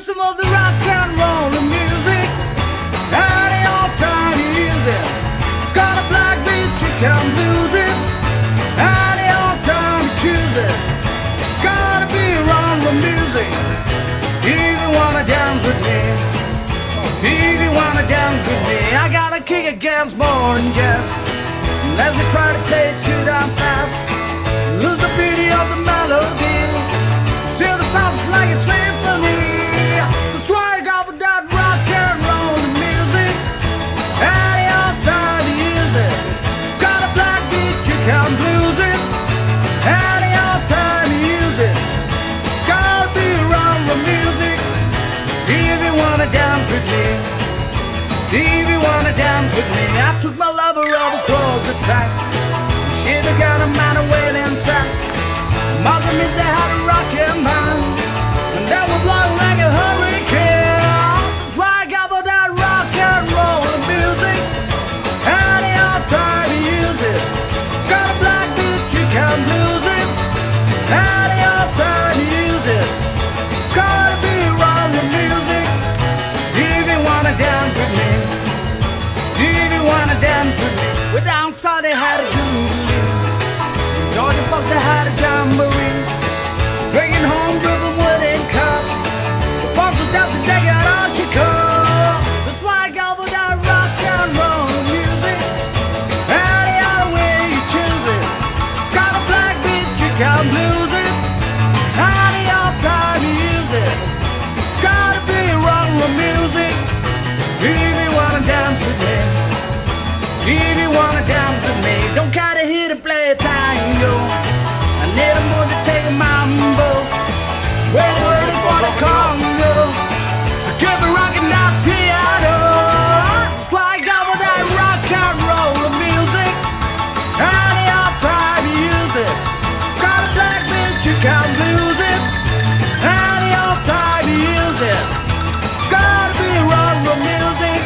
Listen to the rock and roll music. Any old time you use it. It's got a black beat, you can lose it. Any old time you choose it. Gotta be around the music. If you wanna dance with me. If you wanna dance with me, I got a kick against more than jazz. And as they try to play it too damn fast, lose the beauty of the melody. Till the sounds like a symphony. That's why I got for that rock and roll music. Any old time you use it. It's got a black beat, you can blues it. Any old time you use it. Gotta be around the music. If you wanna dance with me. If you wanna dance with me. I took my lover all across the track. She began a man waiting sax. Must admit they had a rockin' man. And they were blowing like a hurricane. That's why I got for that rock and roll music. Any old time you use it. It's got a black beat, you can't lose it. Any old time you use it. It's gotta be around the music. If you wanna dance with me. If you wanna dance with me. We're down south, they had a jubilee. Georgia folks, they had a jamboree. Drinking home, driven wooden cup. The folks were dancing, they got all she could. That's why I got for that rock and roll music. Any other way you choose it. It's got a black beat, you can't lose it. Any old time you use it. It's gotta be rock and roll music. If you wanna dance with me. If you wanna dance with me, don't care to hit and play a tango. A little more to take a mambo. It's waiting, waiting for the Congo. So keep it rocking that piano. That's why I got for that rock and roll music. Any old time you use it. It's got a black beat, you can't lose it. Any old time you use it. It's gotta be rock and roll music.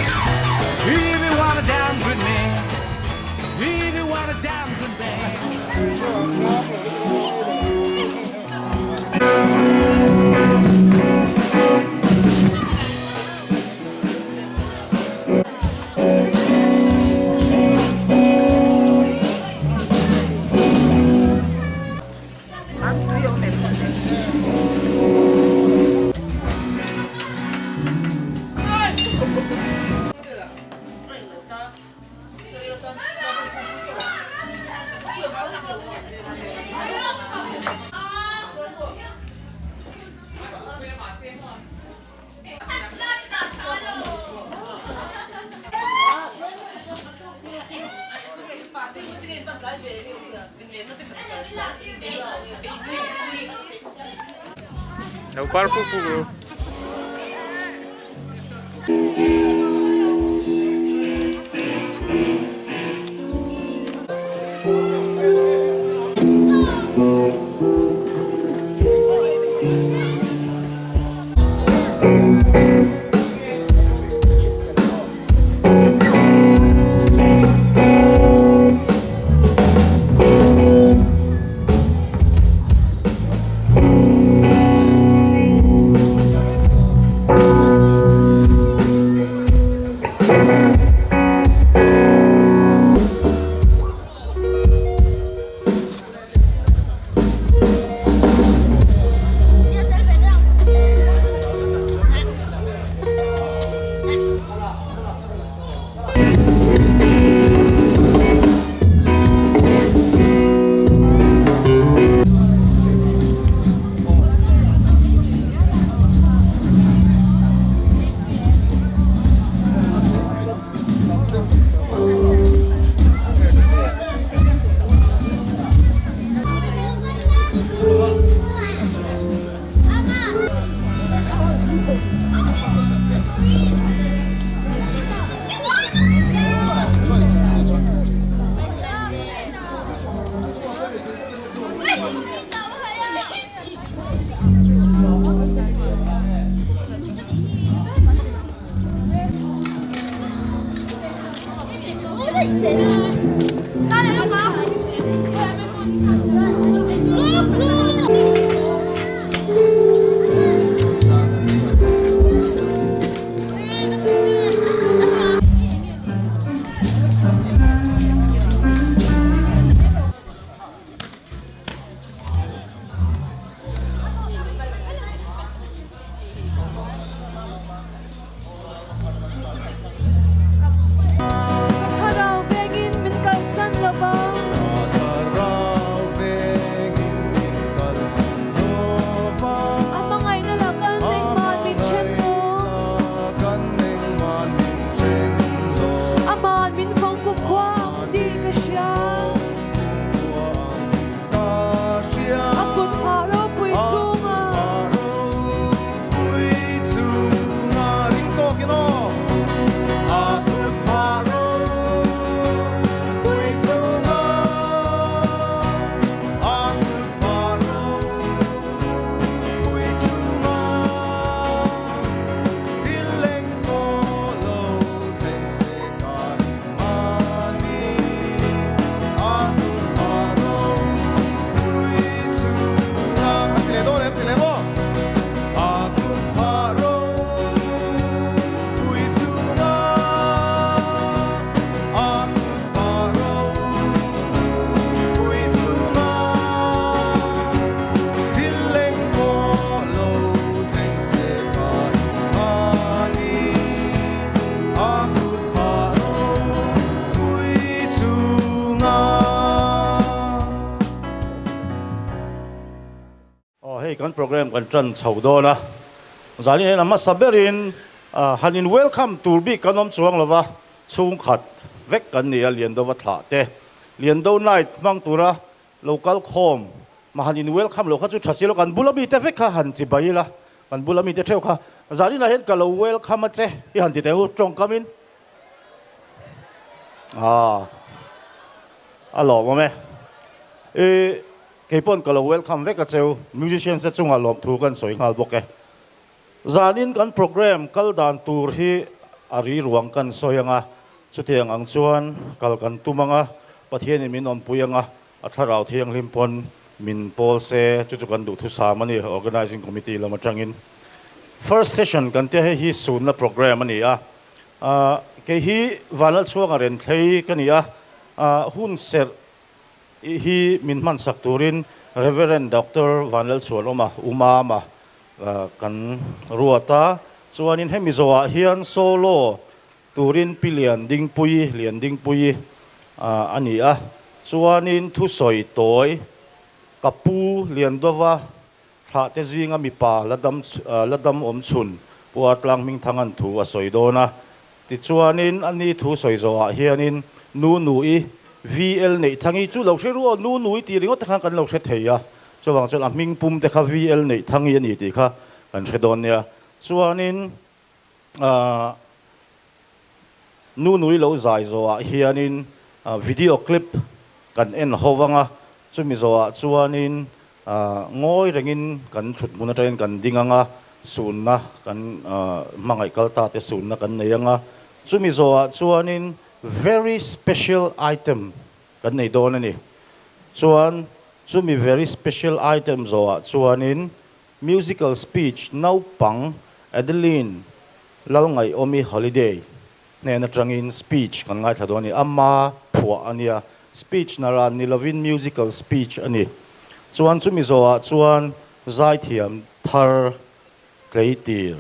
If you wanna dance with me. If you wanna dance with me. Lo par puk puk ru. kan program kan tan chho dawn a, zanin hian a hmasa berin han in welcome tur bik kan awm chuang lo va, chhungkhat vek kan ni a, Liandova thlah te, Liando night hmang tura lo kal khawm mah han in welcome lo kha chu tha si lo, kan bula mite vek kha han chibai ila, kan bula mite theuh kha zanin ah hian ka lo welcome a che i han ti teh u tawngkam in. Aaa a lawmawm e. I keipawn ka lo welcome vek a cheu, musicians te chungah lawmthu kan sawi nghal bawk e. Zanin kan program kal dan tur hi a ri ruang kan sawi anga, chutiang ang chuan kal kan tum anga, Pathianin min awmpui anga, a thlarau thianghlim pawn min pawl se, chu chu kan duhthusam a ni, Organising Committee lam atangin. First session kan tia hei hi sunna program a ni a, kei hi Vanlalchhuanga Renthlei ka ni a, hun serh hi min hmansak turin Rev. Doctor Vanlalchhuanawma Umama kan ruat a, chuanin hemi zawhah hian solo turin Pi Liandingpuii, Liandingpuii, a ni a, chuanin thusawi tawi ka pu Liandova Thlahte zinga mipa la dam la dam awm chhun Pu Artlang Hmingthanga'n thu a sawi dawn a. Tichuanin a ni thu sawi zawhah hianin Nu Nui, VL Neihthangi chu lo hre ru aw, Nu Nui tih ringawt te khan kan lo hre thei a. Chuvang chuan a hming pum te kha VL Neihthangi a ni tih kha kan hre dawn nia. Chuanin ahh Nu Nui lo zai zawhah hianin video clip kan en ho vang a, chumi zawhah chuanin ngawi rengin kan thut hmun atangin kan ding ang a, sunna kan hmangaih kal ta te sunna kan nei ang a, chumi zawhah chuanin very special item kan nei dawn a ni. Chuan chumi very special item zawhah chuanin Musical speech naupang Adeline Lalngaihawmi Holiday hnen atangin speech kan ngaithla dawn a ni. Ama phuah a nia. Speech naran ni lovin musical speech a ni. Chuan chumi zawhah chuan zaithiam thar tleitir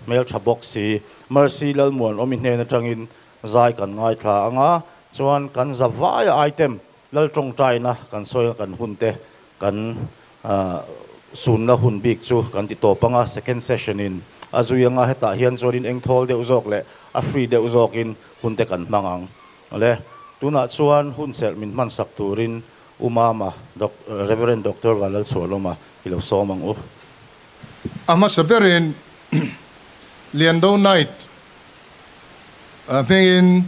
hmeltha bawk si Mercy Lalmuanawmi hnen atangin zai kan ngaithla ang a, chuan kan za vaia item Lal tawngtaina kan sawi a kan hun te kan sunna hun bik chu kan ti tawp ang a, second session in a zui ang a, hetah hian chuanin eng thawl deuh zawk leh a free deuh zawkin hun te kan hmang ang. Awle, tunah chuan hun serh min hman sak turin U Mama, Rev. Doctor Vanlalchhualawma i lo sawm ang u. A hmasa berin Liando Night hmingin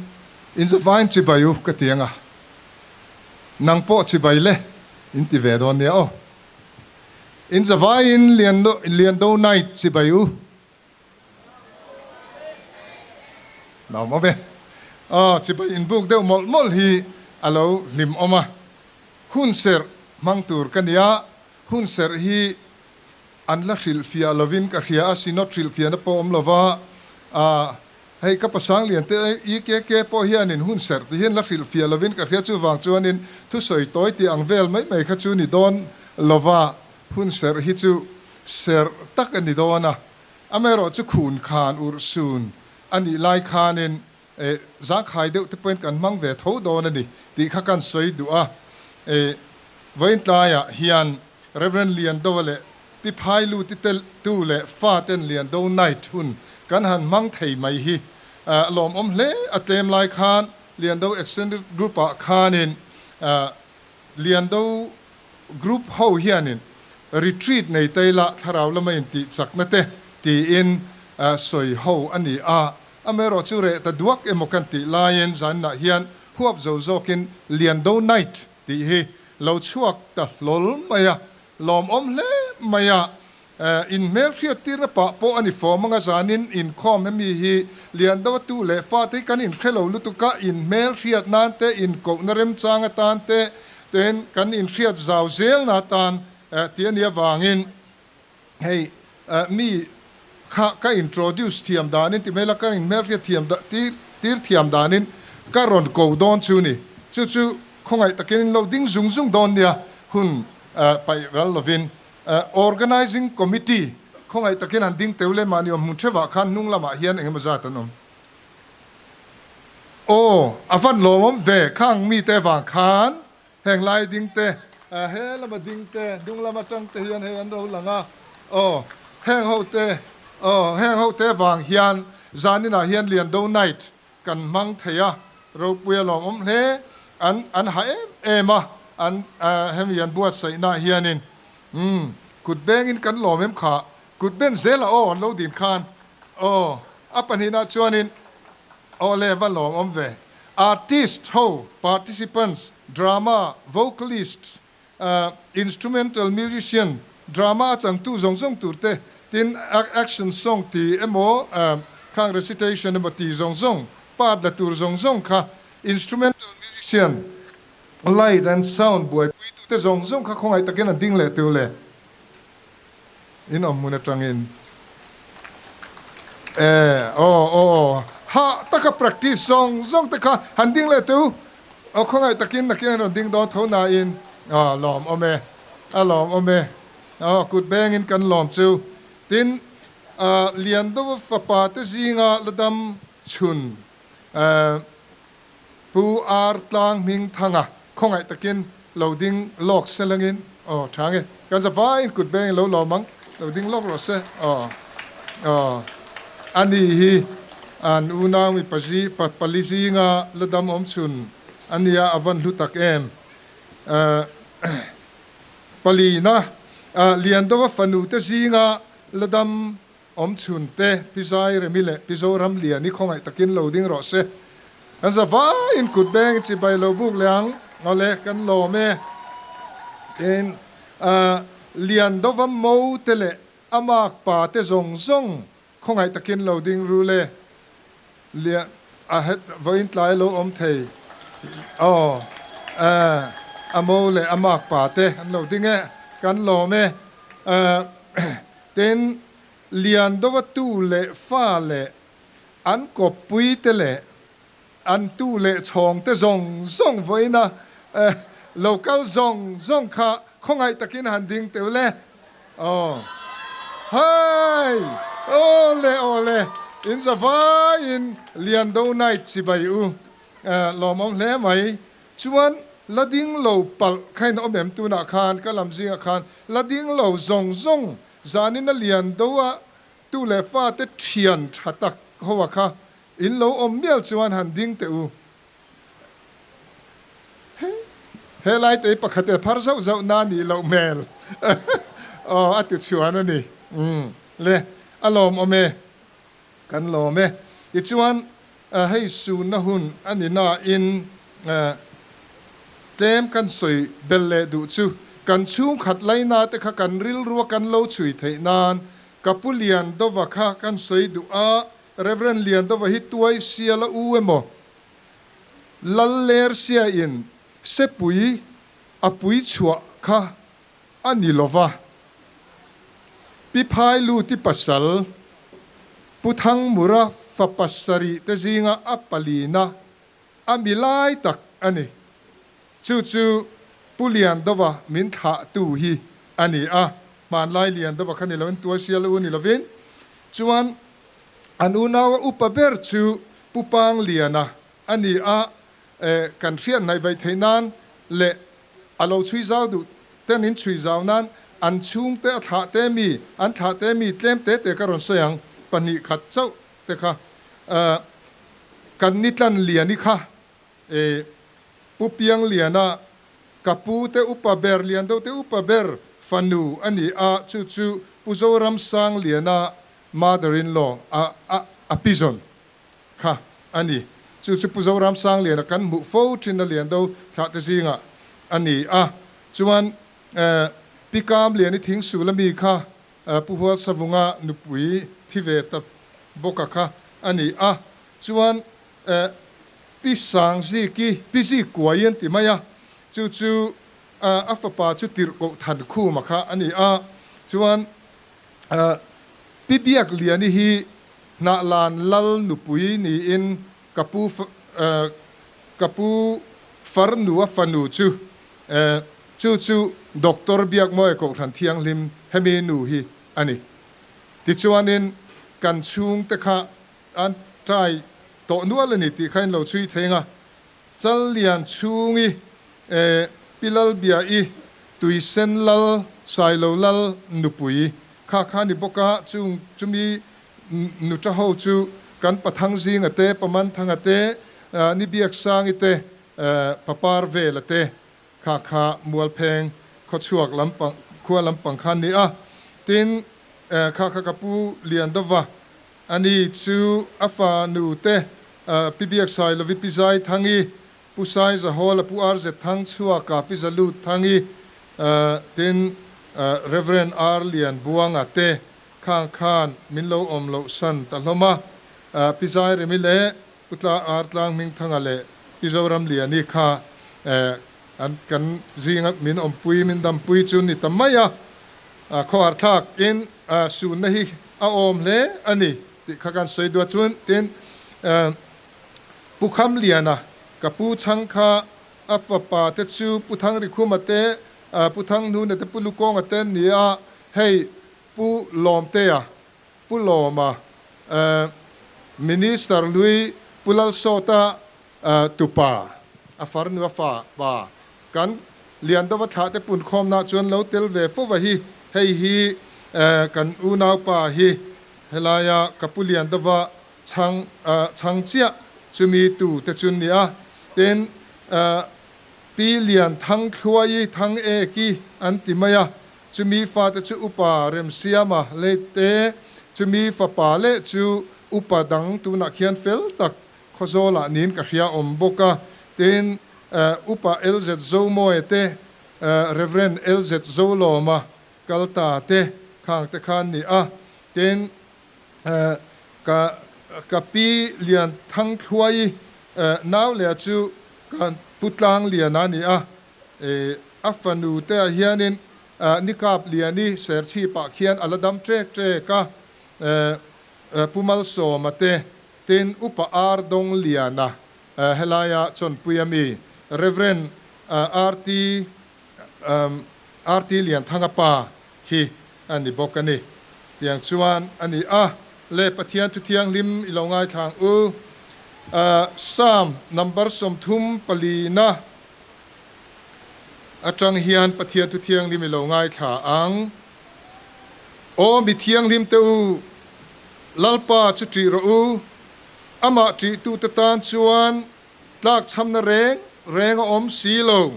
inzavain chibai u ka ti ang a. Nang pawh chibai le in ti ve dawn nia aw. In zavaiin Liando Night chibai u. Nuam awm e. Aw chibai in buk deuh mawlh mawlh hi a lo hlim awm a. Hun serh hmang tur ka nia, hun serh hi an la hrilhfiah lovin ka hria a, Synod hrilhfiahna pawh awm lova, Hei ka pasang lian te IKK pawh hianin hun serh ti hian la hrilh fiah lovin ka hria chuvang chuanin thusawi tawi tih ang vel mai mai kha chu ni dawn lova hun serh hi chu serh tak a ni dawn a, amaherawh chu khun khan urh sun a nih lai khanin eh zangkhai deuh te pawhin kan hmang ve tho dawn a ni tih kha kan sawi duh a, eh vawiin tlaiah hian Rev. Liandoa leh Pi Phailu ti tel tu leh fa ten Liando Night hun kan han hmang thei mai hi lawmawm hle. A tlem lai khan Liando Extended Group ah khanin Liando Group ho hianin retreat nei te ila thlarau lama intih chakna te tiin sawi ho a ni a. Amaherawh chu reh ta duak emaw kan tih laiin zaninah hian huap zo zawkin Liando Night tih hi lo chhuak ta hlawl mai a. Lawmawm hle mai a, in hmelhriat tirna pah pawh a ni fawm anga zanin inkhawm hemi hi lian deuh a tu leh fate hi kan inhre lo lutuk a, in hmelhriat nan te, inkohna remchang atan te ten kan inhriat zau zelna atan tih a nih avangin hei mi kha ka introduce thiam danin ti mai la ka inhmelhriat thiam tir thiam danin ka rawn ko dawn chu ni. Chu chu khawngaih takin in lo ding zung zung dawn nia hun paih ral lovin Organising Committee khawngaih takin han ding teu le mahni awm hmun thevah khan hnung lamah hian engemaw zat an awm. Aw, a van lawmawm ve khang mite vang khan heng lai ding te. He lama ding te, dung lama tang te hian hei an ro lang a. Aw, heng ho te, aw, heng ho te vang hian zaninah hian Liando Night kan hmang thei a, ropui a lawmawm hle. An an ha em em a, an hemi an buatsaihnaah hianin umm kut bengin kan lawm em kha, kut ben zela aw an lo din khan aw, a pahnihnah chuanin aw le va lawmawm ve. Artist ho, participants, drama, vocalists, Instrumental musician, drama a changtu zawng zawng tur te, tin action song ti emaw khang recitation emaw ti zawng zawng, part la tur zawng zawng kha instrumental musician, light and sound buaipuitu te zawng zawng kha khawngaih takin an ding leh tu le in awm hmun atangin e aw aw hah taka practice zawng zawng te kha han ding leh tu aw khawngaih takin nakin an rawn ding dawn tho nain aw lawm awm e a lawm awm e aw kut bengin kan lawm chu tin Liandova fapa te zinga la dam chhun Pu Ar Tlang hming thanga khawngaih takin lo ding lawk se langin aw tha nge kan za vaiin kut beng lo lawm ang lo ding lawk rawh se aw aw a ni hi an unau mi pazi pa pali zinga la dam awm chhun a nia a van hlu tak em palina Liandova fanu te zinga la dam Awm chhun te, Pi Zai Remi leh Pi Zoram Lian i khawngaih takin lo ding rawh se. Kan za vaiin kut beng chibai lo buk leh ang. Awle, kan lawm e. Tin, Lian dova mo te leh a mak pa te zawng zawng khawngaih takin lo ding ru le. Lian, a het vawiin tlai lo awm thei. Aw, a mo leh a mak pa te an lo ding e. Kan lawm e. Tin, lian dova tu leh fa leh an kawppui te leh an tu leh chhawng te zawng zawng vawiina lo kal zawng zawng kha khawngaih takin han ding teuh le. Aw. Hai! Aw le aw le, in za vaiin lian do night chibai u. Lawmawm hle mai. Chuan la ding lo palh kha in awm em? Tunah khan ka lam zingah khan la ding lo zawng zawng zanin a lian do a tu leh fate thian tha tak ho a kha in lo awm mial chuan han ding teh u. He he lai te hi pakhat e phar zauh zauh na nih loh hmel aw a ti chhuan a ni. Umm le a lawm awm e kan lawm e. Tichuan Hei sunna hun a ni nain tlem kan sawi bel leh duh chu kan chhungkhat laina te kha kan rilrua kan lo chhui theih nan ka pu Liandova kha kan sawi duh a, Rev. Liandova hi tuai sial a u emaw Lal ler sia in sepui a pui chhuah kha a ni lova. Pi Phailuti pasal, Pu Thangmura fa pasarih te zinga a palina a mi lai tak a ni. Chu chu Pu Liandova min thlahtu hi a ni a, hmanlai Liandova kha ni loin Tuaisial u ni lovin. Chuan an unaua upa ber chu Pu Pangliana a ni a, kan hriat hnaih vaih theih nan leh A lo chhui zau duh ten in chhui zau nan an chhungte a thlah te mi, an thlah te mi tlem te te ka rawn sawi ang, 2 khat chauh te kha kan ni tlan liani kha e Pu Piangliana ka pu te upa ber lian deuh te upa ber fanu a ni a, chu chu Pu Zoramsangliana mother in law a a a pizawn. Kha a ni. Chu chu Pu Zoram Sangliana kan hmuh fo thin a lian do thlah te zingah a ni a. Chuan Pi Kamliani thingsul a mi kha Pu Hualsavunga nupui thi ve ta bawka kha a ni a. Chuan Pi Sangziki, Pi Zikuai an ti mai a, chu chu a fapa chu Tirhkoh Thankhuma kha a ni a. Chuan Pi Biakliani hi Hnahlan Lal nupui niin ka pu ka pu farnu a fanu chu chu chu Doctor Biakmawia Kohhran Thianghlim hemi nu hi a ni. Tichuanin kan chhungte kha an try tawh nual a ni tih kha in lo chhui thei ang a, Challian chhungi Pi Lalbia-i. Tuisen Lal, Sailo Lal nupui kha kha ni bawk a, chung chumi nuṭa ho chu kan Pathang zinga te, Pamanthanga te, Nibiaksangi te, Papar vela te kha kha Mualpheng khawchhuak lampang khua lampang kha an ni a. Tin, kha kha ka pu Liandova a ni chu a fa nu te Pi Biaksailovi, Pi Zaithangi, Pu Saizahawla, Pu RZ Thangchhuaka, Pi Zaluthangi, tin Rev. R Lianbuanga te khang khan min lo awm loh san ta hlawm a. Pi Zairemi leh Pu Tla R Tlanghmingthanga leh Pi Zoramliani kha an kan zinga min awmpui, min dampui chu ni ta mai a. Khawharthlak in sunna hi a awm hle a ni tih kha kan sawi duah chuan tin Pu Khamliana ka pu chhang kha a fapa te chu Pu Thangrikhuma te, Pu Thanghnuna te, Pu Lukawnga te an ni a, hei Pu Lawmtea, Pu Lawma, Minister Lui Pu Lalsawta tupa, a farnu a fa pa kan Liandova thlah te punkhawmna chuan lo tel ve fo va hi, hei hi kan unaupa hi helaia ka Pu Liandova chhang chhang chiah chumi tu te chu nia. Tin, Pi Lian Thang Thluai Thang Eki an ti mai a, chumi fate chu Upa Remsiama leh te, chumi fapa leh chu Upa dang tunah khian fel tak Khawzawlah niin ka hria awm bawk a. Tin, Upa LZ Zomawi te, Rev. LZ Zolawma kalta te khang te khan ni a. Tin, Ka ka pi Lian Thangthluai nau leh chu ka pu Tlang Lian a ni a, a fanu te ah hianin Nikap Liani Serchhip ah khian a la dam ṭek ṭek a, Pu Malsawma te, tin Upa Ar Dawng Liana helaia chawnpui a mi Rev. RT RT Lianthanga pa hi a ni bawk a ni. Tiang chuan a ni a, le Pathian thu thianghlim i lo ngaithlang u. Psalm number 34 na atang hian Pathian thu thianghlim i lo ngaithla ang. Aw mi thianghlim te u, Lalpa chu ṭih rawh u, amah ṭihtute tan chuan Tlakchhamna reng reng a awm si lo.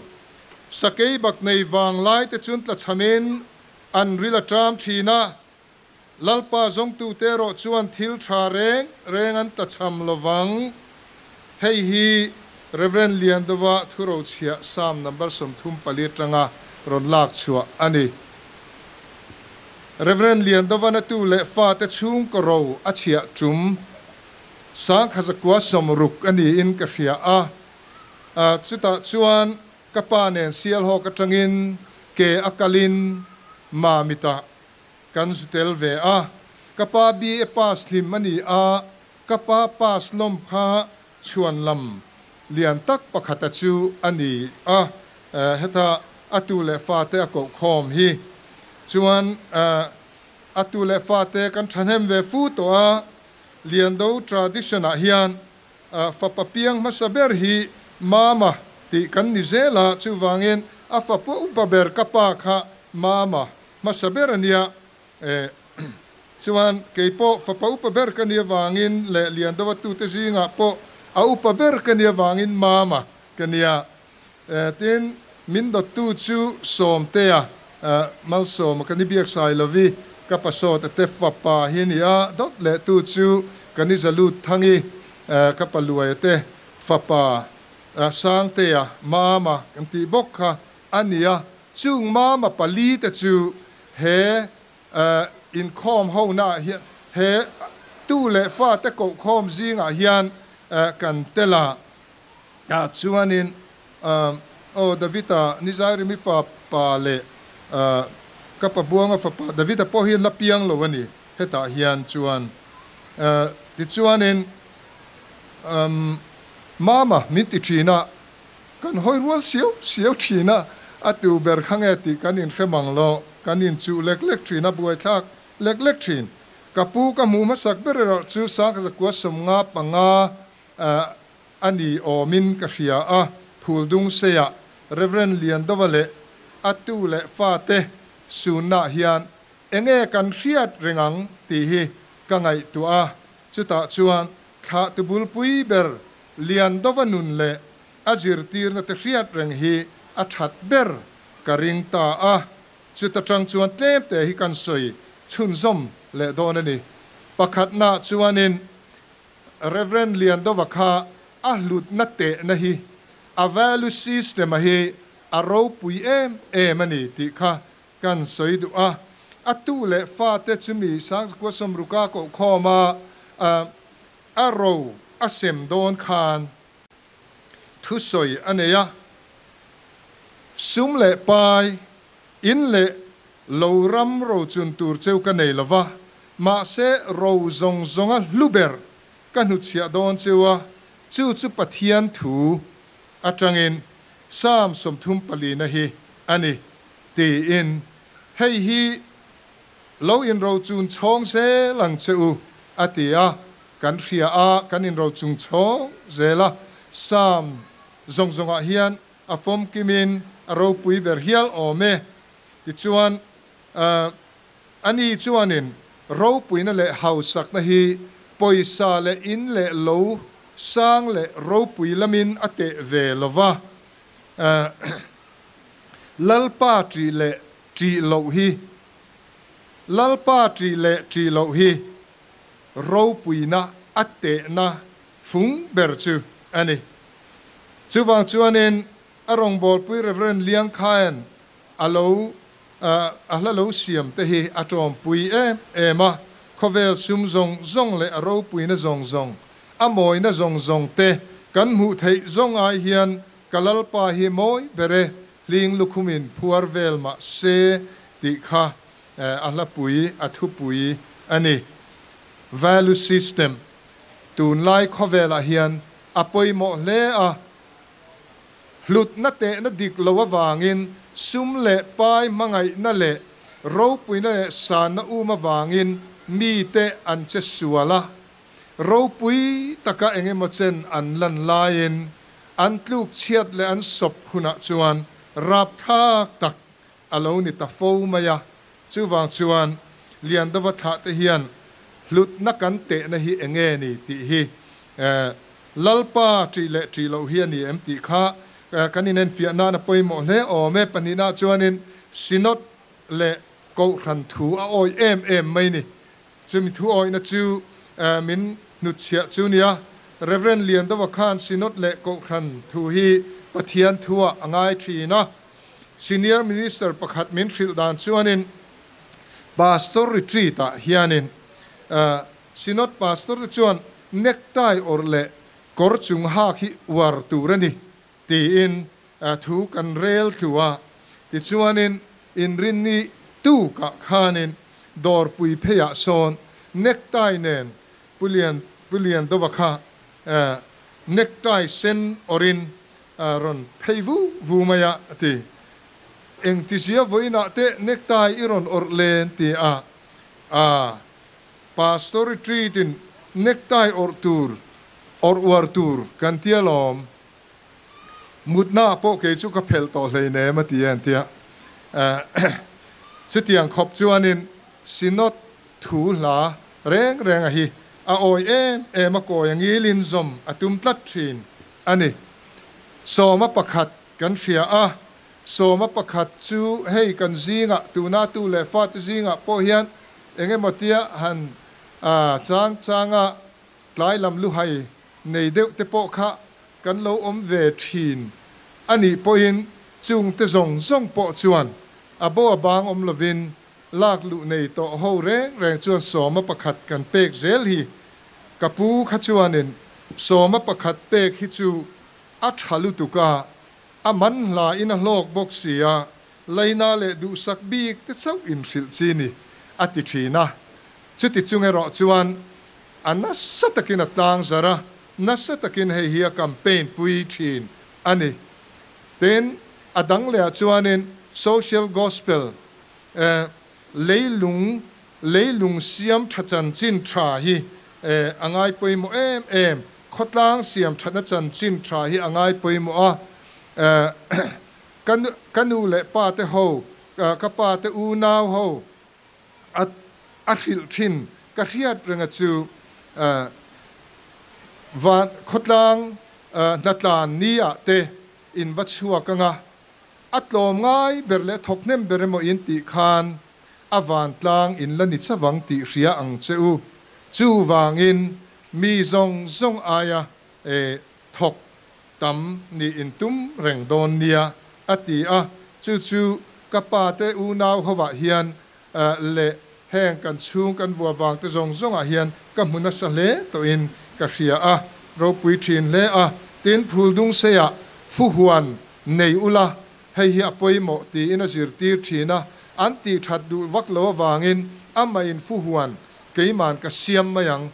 Sakei bak nei vang lai te chun tlachhamin an ril a ṭam ṭhin a, Lalpa zawngtute erawh chuan thil ṭha reng reng an tlachham lo vang. Hei hi Rev. Liandova thurochhiah Psalm number 34 aṭanga rawn lak chhuah a ni. Rev. Liandova natu leh fate chhungkaw ro a chhiah ṭum. 1960 a niin ka hria a, chutah chuan ka pa nen Sialhawk atangin ke a kalin Mamitah kan zu tel ve a. Ka pa BA pass hlim a ni a, ka pa pass lawm kha chhuan lam lian tak pakhata chu a ni a, heta a tu leh fate a koh khawm hi chuan a tu leh fate kan thahnem ve fu tawh a. Liando tradition ah hian fapa piang hmasa ber hi Mama tih kan ni zel a, chuvangin a fapa upa ber ka pa kha Mama hmasa ber a nia. Chuan keipawh fapa upa ber ka nih avangin leh Liando a tute zingah pawh a upa ber ka nih avangin Mama ka nia. Tin, min dawttu chu Sawmtea, Malsawma ka ni biak sai lovi, ka pasawt a te fapa hi a ni a, dawt lehtu chu ka ni Zalut Thangi, ka paluai a te fapa Sangtea, Mama kan tih bawk kha a ni a. Chung Mama pali te chu he inkhawm honaah hian, he tu leh fate kohkhawm zingah hian kan tel a. Ah chuanin, Aw Davida, Nizairimi fapa leh ka pa Buanga fapa Davida pawh hi an la piang lo a ni, hetah hian chuan. Tichuanin, Mama min ti thin a, kan hawi rual siau siau thin a, a tu ber kha nge tih kan inhre mang lo, kan inchuh lek lek thin a, buaithlak lek lek thin. Ka pu ka hmuh hmasak ber erawh chu 1995 A ni awmin ka hria a, Phuldung Seiah Rev. Liandova leh A tu leh fate sunna hian enge kan hriat reng ang tih hi ka ngaihtuah a, chutah chuan thlahtu bulpui ber Liandova nun leh a zirtirna te hriat reng hi a that ber ka ring ta a, chuta tang chuan tlemte hi kan sawi chhunzawm leh dawn a ni. Pakhatna chuanin Rev. Liandova kha a hlutna tehna hi a value system a hi a ropui em em a ni tih kha kan sawi duh a. A tu leh fate chumi Sangzakua Sawmruka kohkhawma a ro a sem dawn khan thusawi a nei a, Sum leh pai, in leh lo ram rochun tur cheu ka nei lo va, mahse ro zawng zawnga hlu ber ka hnuchhiah dawn cheu a, chu chu Pathian thu atangin Psalm 34 na hi a ni, tiin hei hi lo inrochun chhawng zel ang che u, a ti a. Kan hria a, kan inrochung chhawng zel a. Psalm zawng zawngah hian a fawmkimin a ropui ber hial awm e. Tichuan, ani chuanin ropuina leh hausakna hi pawisa leh in leh lo sang leh ropui lamin a teh ve lo va. Lalpa ṭih leh ṭih loh hi, Lalpa ṭih leh ṭih loh hi ropuina a tehna fung ber chu a ni. Chuvang chuanin a rawngbawlpui Rev. Liangkhain a lo a hla lo siam te hi a tawmpui em em a, khawvel sum zawng zawng leh a ropuina zawng zawng, a mawina zawng zawng te kan hmuh theih zawng ai hian ka Lalpa hi mawi ber e, hling lukhumin phuar vel mah se tih kha a hlapui, a thupui a ni. Value system tunlai khawvelah hian a pawimawh hle a, Hlutna tehna dik lo avangin sum leh pai hmangaihna leh ropuina leh sanna um avangin mite an che sual a, ropui taka eng emaw chen an lan laiin an tluk chhiat leh an sawp hunah chuan rapthlak tak a lo ni ta fo mai a. Chuvang chuan Liandova thlah te hian hlutna kan tehna hi eng nge ni tih hi Lalpa ṭih leh ṭih loh hi a ni em tih kha kan inenfiah nan a pawimawh hle awm e. Pahnihna chuanin Synod leh Kohhran thu a awih em em mai ni. Chumi thu awihna chu min hnutchhiah chu nia. Rev. Liandova khan Synod leh Kohhran thu hi Pathian thuah a ngai ṭhin a. Senior Minister pakhat min hrilh dan chuanin Pastor Retreat-ah hianin Synod Pastor te chuan necktie awrh leh kawr chung hak hi uar tur a ni tiin thu kan rel thlu a. Tichuanin inrinni tukah khanin dawrpui pheiah sawn necktie nen Pu Lian Pu Liandova kha necktie sen awrhin rawn phei vu vu mai a a ti. Engtizia vawiinah te necktie i rawn awrh len ti a a. Pastor retreat in necktie awrh tur, awrh uar tur kan tia lawm. Mutna ah pawh kei chu ka phelh tawh hleinem a ti e an tia. Chutiang khawp chuanin Synod thu hla reng reng a hi a awi em em a kawi a ngilin zawm a tum tlat thin a ni. Sawma pakhat kan hria a, sawma pakhat chu hei kan zingah tuna tu leh fate zingah pawh hian Eng emaw tia han chang changa tlai lam luhai nei deuh te pawh kha kan lo awm ve thin a nih pawhin chung te zawng zawng pawh chuan a bo a bang awm lovin lak luh nei tawh ho reng reng chuan sawma pakhat kan pek zel hi ka pu kha chuanin sawma pakhat pek hi chu a tha lutuk a, a man hla in a hlawk bawk si a, Laina leh duhsak bik te chauh inhrilh chi ni, a ti thin a. Chuti chung erawh chuan a nasa takin a tlang zar a, nasa takin hei hi a campaign pui thin a ni. Tin, a dang lehah chuanin Social Gospel, leilung, leilung siam tha chanchin tha hi a ngai pawimawh em em. Khawtlang siam thatna chanchin tha hi a ngai pawimawh a. Ka ka nu leh pa te ho, ka pa te unau ho a a hrilh thin ka hriat renga chu van khawtlang hnatlan ni ah te in va chhuak anga a tlawm ngai ber leh thawk hnem ber emaw in tih khan a vantlang in la ni chavang tih hria ang che u. Chuvangin mi zawng zawng aia thawk tam nih in tum reng dawn nia, a ti a. Chu chu ka pa te unau hovah hian leh heng kan chhung kan vua vang te zawng zawngah hian ka hmu nasa hle tawhin ka hria a, ropui thin hle a. Tin, Phuldung seiah fuhuan nei ula, hei hi a pawimawh tiin a zirtir thin a, an tih that duh vak lo avangin amah in fuhuan keiman ka siam mai ang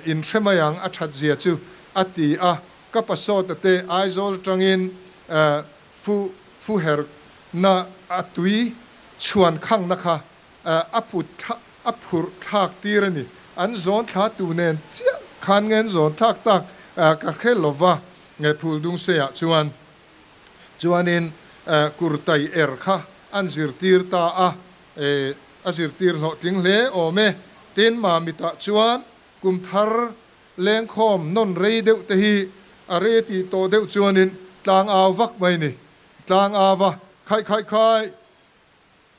In hre mai ang a that zia chu a ti a, ka pasawta te Aizawl atangin fu fu her na a tui chhuan khang na kha a put a phurh thlak tir a ni. An zawn thla tu nen chiah khan ngen zawn thlak tak ka hre lova nge phul dung se ah chuan chuanin kurtai er kha an zirtir ta a. A zirtir hlawhtling hle awm e. Tin, Mamitah chuan kum thar lengkhawm nawn rei deuh te hi a re tih tawh deuh chuanin tlang au vak mai ni. Tlang au a, Khaih khaih khai!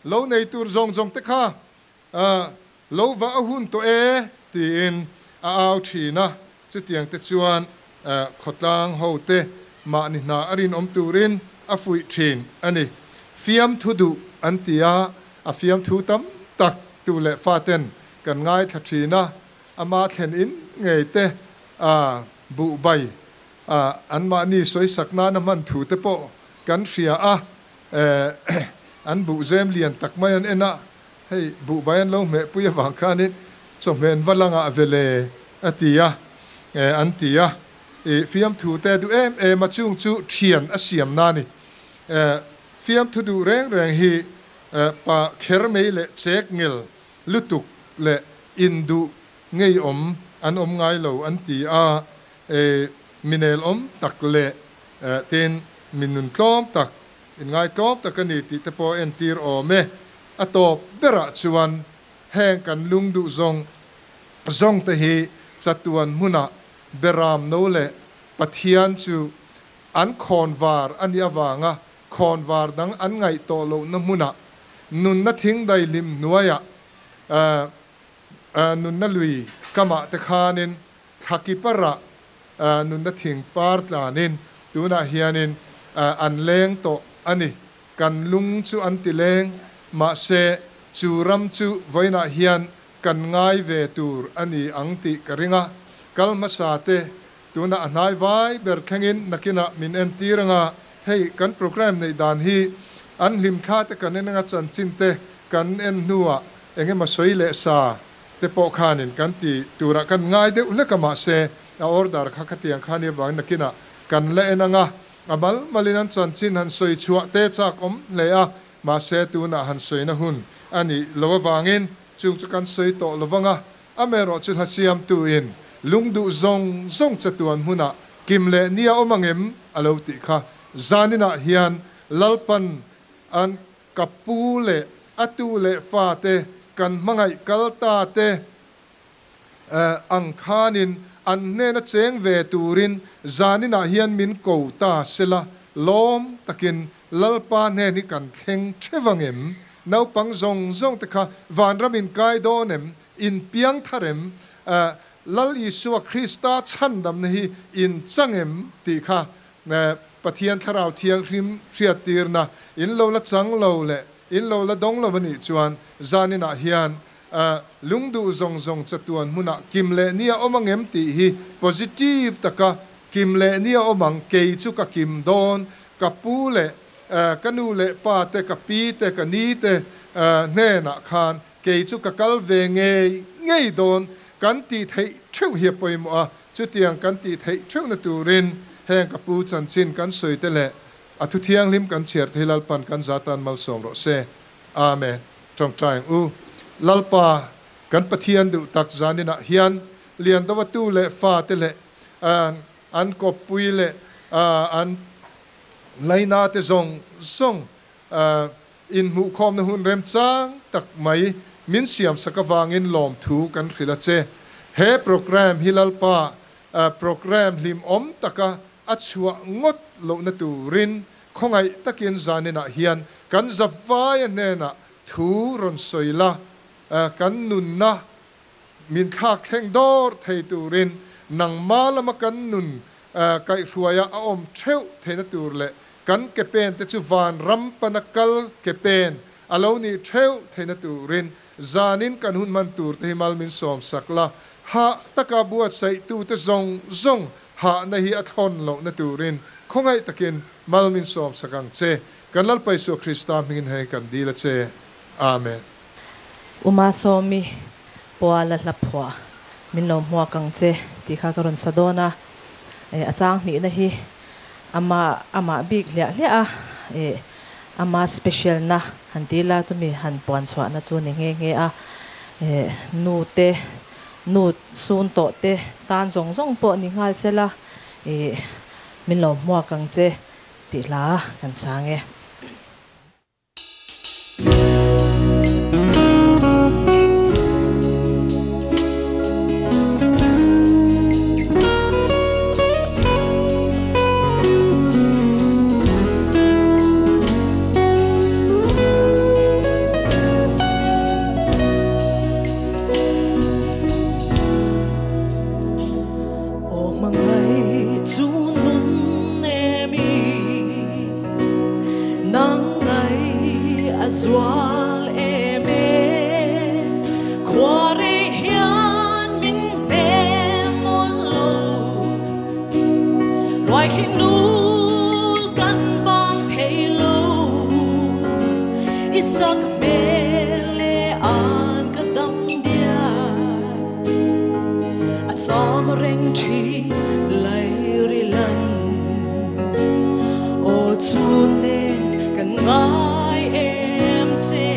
Lo nei tur zawng zawng te kha lo va a hun tawh e tiin a au thin a. Chutiang te chuan khawtlang ho te mahni hna a rinawm turin a fuih thin a ni. Fiamthu duh an ti a, a fiamthu tam tak tu leh faten kan ngaithla thin a, ama thlen in ngei te buh bai an mahni sawisak nana hman thu te pawh kan hria a, an buh zem lian tak mai an en a, hei buh bai an lo hmehpui avang khanin chawhmeh an va langah vele A ti a, an ti a. I fiamthu te duh em em a, chung chu thian a siam na a ni. Fiamthu duh reng reng hi pa kher mai leh chek ngel lutuk leh induh ngeiawm an awm ngai lo an ti a. Minel awm tak leh tin mi nun tlawm tak, inngai tlawm tak a ni tih te pawh entir awm e. A tawp berah chuan Heng kan lung duh zawng zawngte hi chatuan hmunah Beram no leh Pathian chu an khawnvar a nih avanga khawnvar dang an ngaih tawh lohna hmunah nunna thingdai hlim hnuaiah nunna lui kamah te khanin thlakipara nunna thing par tlanin tunah hianin an leng tawh a ni. Kan lung chu an ti leng, mahse chu ram chu vawiinah hian kan ngai ve tur a ni ang tih ka ring a. Kal hmasa te, tunah a hnai vai ber thlengin nakinah min entir anga hei kan programme neih dan hi an hlimthla te kan en anga chanchin te kan en hnuah eng emaw sawi leh sa te pawh khanin kan ti turah kan ngai deuh hlek a mahse a order kha khatiang kha nia vangin nakinah kan la en anga A mal malin an chanchin han sawi chhuah te chak awm hle a, mahse tunah han sawina hun a nih lo avangin chung chu kan sawi tawh lo vang a, amaherawh chu hla siamtuin lungduh zawng zawng chatuan hmunah kim leh nia awm angem a lo tih kha zaninah hian Lalpan an ka pu leh a tu leh fate kan hmangaih kal ta te Ang khanin an hnena cheng ve turin zaninah hian min ko ta sela, lawm takin Lalpa hnen hi kan thleng theuh ang em? Naupang zawng zawng te kha vanram in kai dawn em? In piang thar em? Lal Isua Krista chhandamna hi in chang em? tih kha Pathian Thlarau Thianghlim hriattirna in lo la chang lo leh in lo la dawng lo a nih chuan zaninah hian Lungduh zawng zawng chatuan hmunah kim leh ni a awm ang em tih hi positive taka kim leh ni a awm ang, kei chu ka kim dawn, ka pu leh ka nu leh pa te, ka pi te, ka ni te hnenah khan kei chu ka kal ve ngei ngei dawn kan tih theih theuh hi a pawimawh a, chutiang kan tih theih theuhna turin heng ka pu chanchin kan sawi te leh a thu thianghlim kan chhiar te hi Lalpan kan zatan malsawm rawh se. Amen. Ṭawngṭai ang u. Lalpa, kan Pathian duh tak zaninah hian Liandova tu leh fate leh an kawppui leh an Laina te zawng zawng inhmuhkhawmna hun remchang tak mai min siamsak avangin lawmthu kan hrilh a che. He programme hi Lalpa programme hlimawm taka a chhuah ngawt lohna turin khawngaih takin zaninah hian kan zavaia hnenah thu rawn sawi la, kan nunna min thlak thleng dawr thei turin nangma lama kan nun kaihhruaia a awm theuh theihna tur leh kan ke pen te chu van ram pana kal ke pen a lo nih theuh theihna turin zanin kan hun hman tur te hi mal min sawm sak la, hah taka buatsaihtu te zawng zawng hahna hi a thlawn lohna turin khawngaih takin mal min sawm sak ang che. Kan Lalpa Isua Krista hmingin hei kan dil a che. Amen. Uma Sawmi Puala hla phuah min lo hmuak ang che tih kha ka rawn sa dawn a, a chang hnihna hi ama amah bik hliah hliah a, ama special na han ti ila chumi han puan chhuahna chu ni nghe nghe a, nu te nu sun tawh te tan zawng zawng pawh ni nghal sela, min lo hmuak ang che tih hla kan sang e. Aw hmangaih chu nun emi. Nang ngai a zual em e. Khuari hian min hnem mawlh lo. Luaithling nul kan bang thei lo. I sak hmel le an ka dam diai. A cham reng thin lairi lan. Aw chu nen kan ngai em che.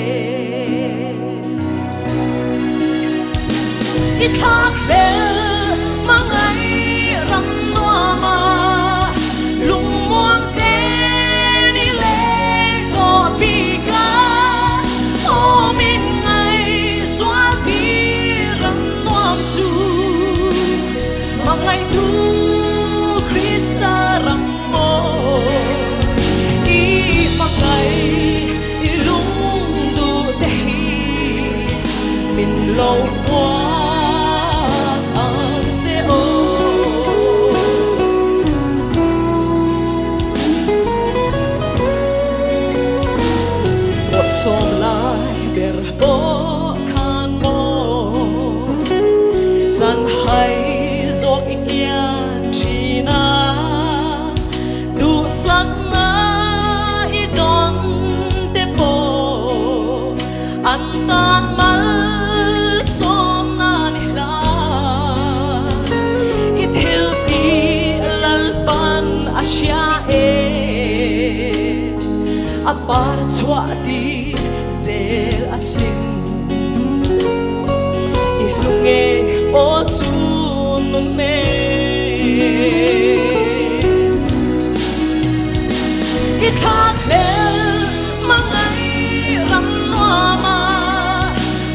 I thlak hlel hmangai ram nuam a, lungmuang te ni leh tawh bik a, aw min ngaihzual tir ram nuam chu. Hmangaihtu Krista ram maw i hmangaih i lungduh te hi min lo huat ang che aw. Bawrhsawm lai ber pawh khan maw chan hai zawk i kian thin a, duhsakna i dawn te pawh an tan malsawmna ni hlah. I thil tih Lalpan a hria e, a par chhuah tih zel asin. I hlu nge aw chu nun e. I thlak hmel hmangai ram nuam a,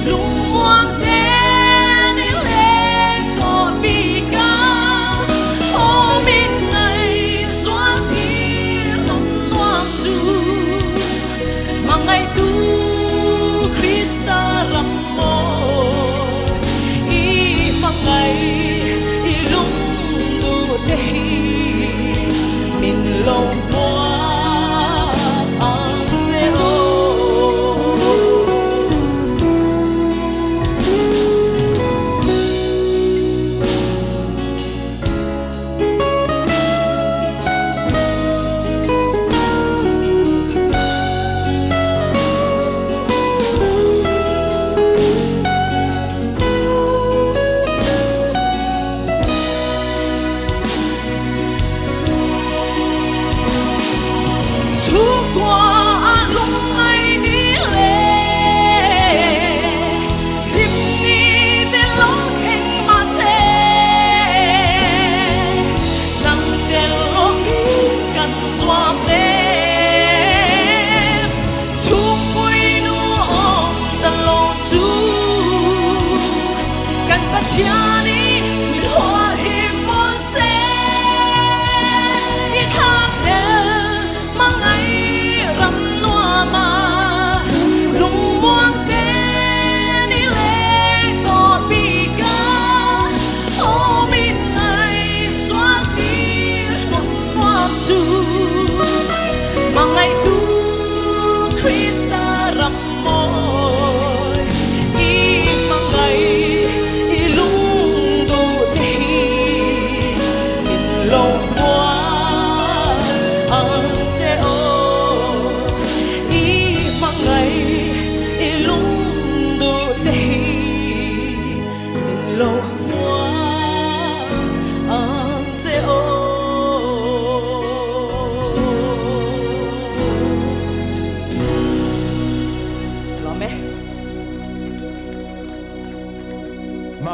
lungmuang te ni leng tawh bik a, aw min ngaihzual tir ram nuam chu. Hmangaihtu Krista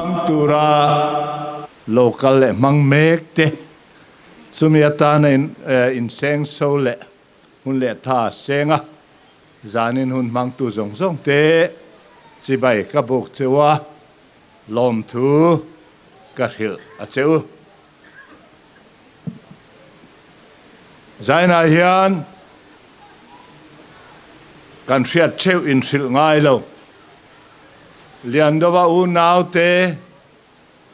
Hmang tura lo kal leh hmang mek te, chumi atana inseng so leh hun leh tha seng a, zanin hun hmangtu zawng zawng te chibai ka buk cheu a, lawmthu ka hrilh a che u. Zainah hian kan hriat theuh inhrilh ngai lo. Liandova unaute,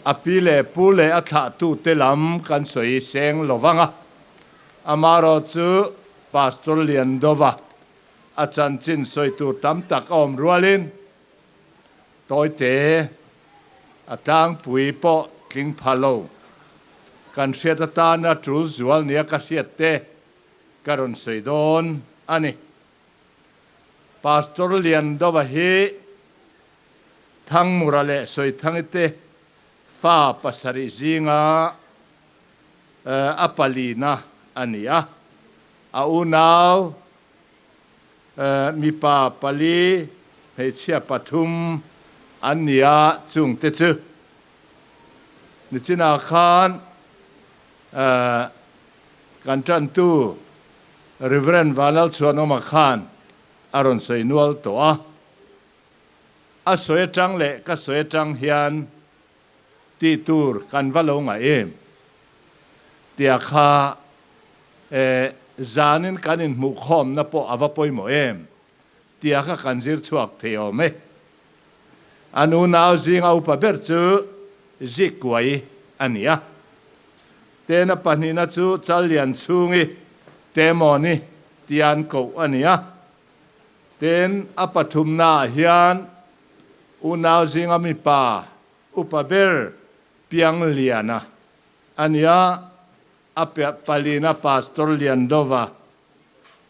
a pi leh pu leh a thlahtute lam kan sawi seng lo vang a. Amaherawh chu Pastor Liandova a chanchin sawi tur tam tak a awm rualin Tawite a tlangpui pawh tling pha lo. Kan hriat atana tul zual nia ka hriat te ka rawn sawi dawn a ni. Pastor Liandova hi Thangmura leh Sawithangi te fa pasarih zinga a palina a ni a. A unau Mipa pali, hmeichhia pathum an ni a, chungte chu nichinah khan kan tantu Rev. Vanlalchhuanawma khan a rawn sawi nual tawh a. A sawi atang leh ka sawi atang hian tih tur kan va lo ngaih em tia kha E, zanin kan inhmuhkhawmna pawh a va pawimawh em? tia kha kan zir chhuak thei awm e. A nu nau zinga upa ber chu Zikuai a ni a. Tena pahnihna chu Challian chhungi Temawni tia an koh a ni a. Ten a pathumnaah hian unau zinga mipa upa ber Piangliana a ni a. A palina Pastor Liandova,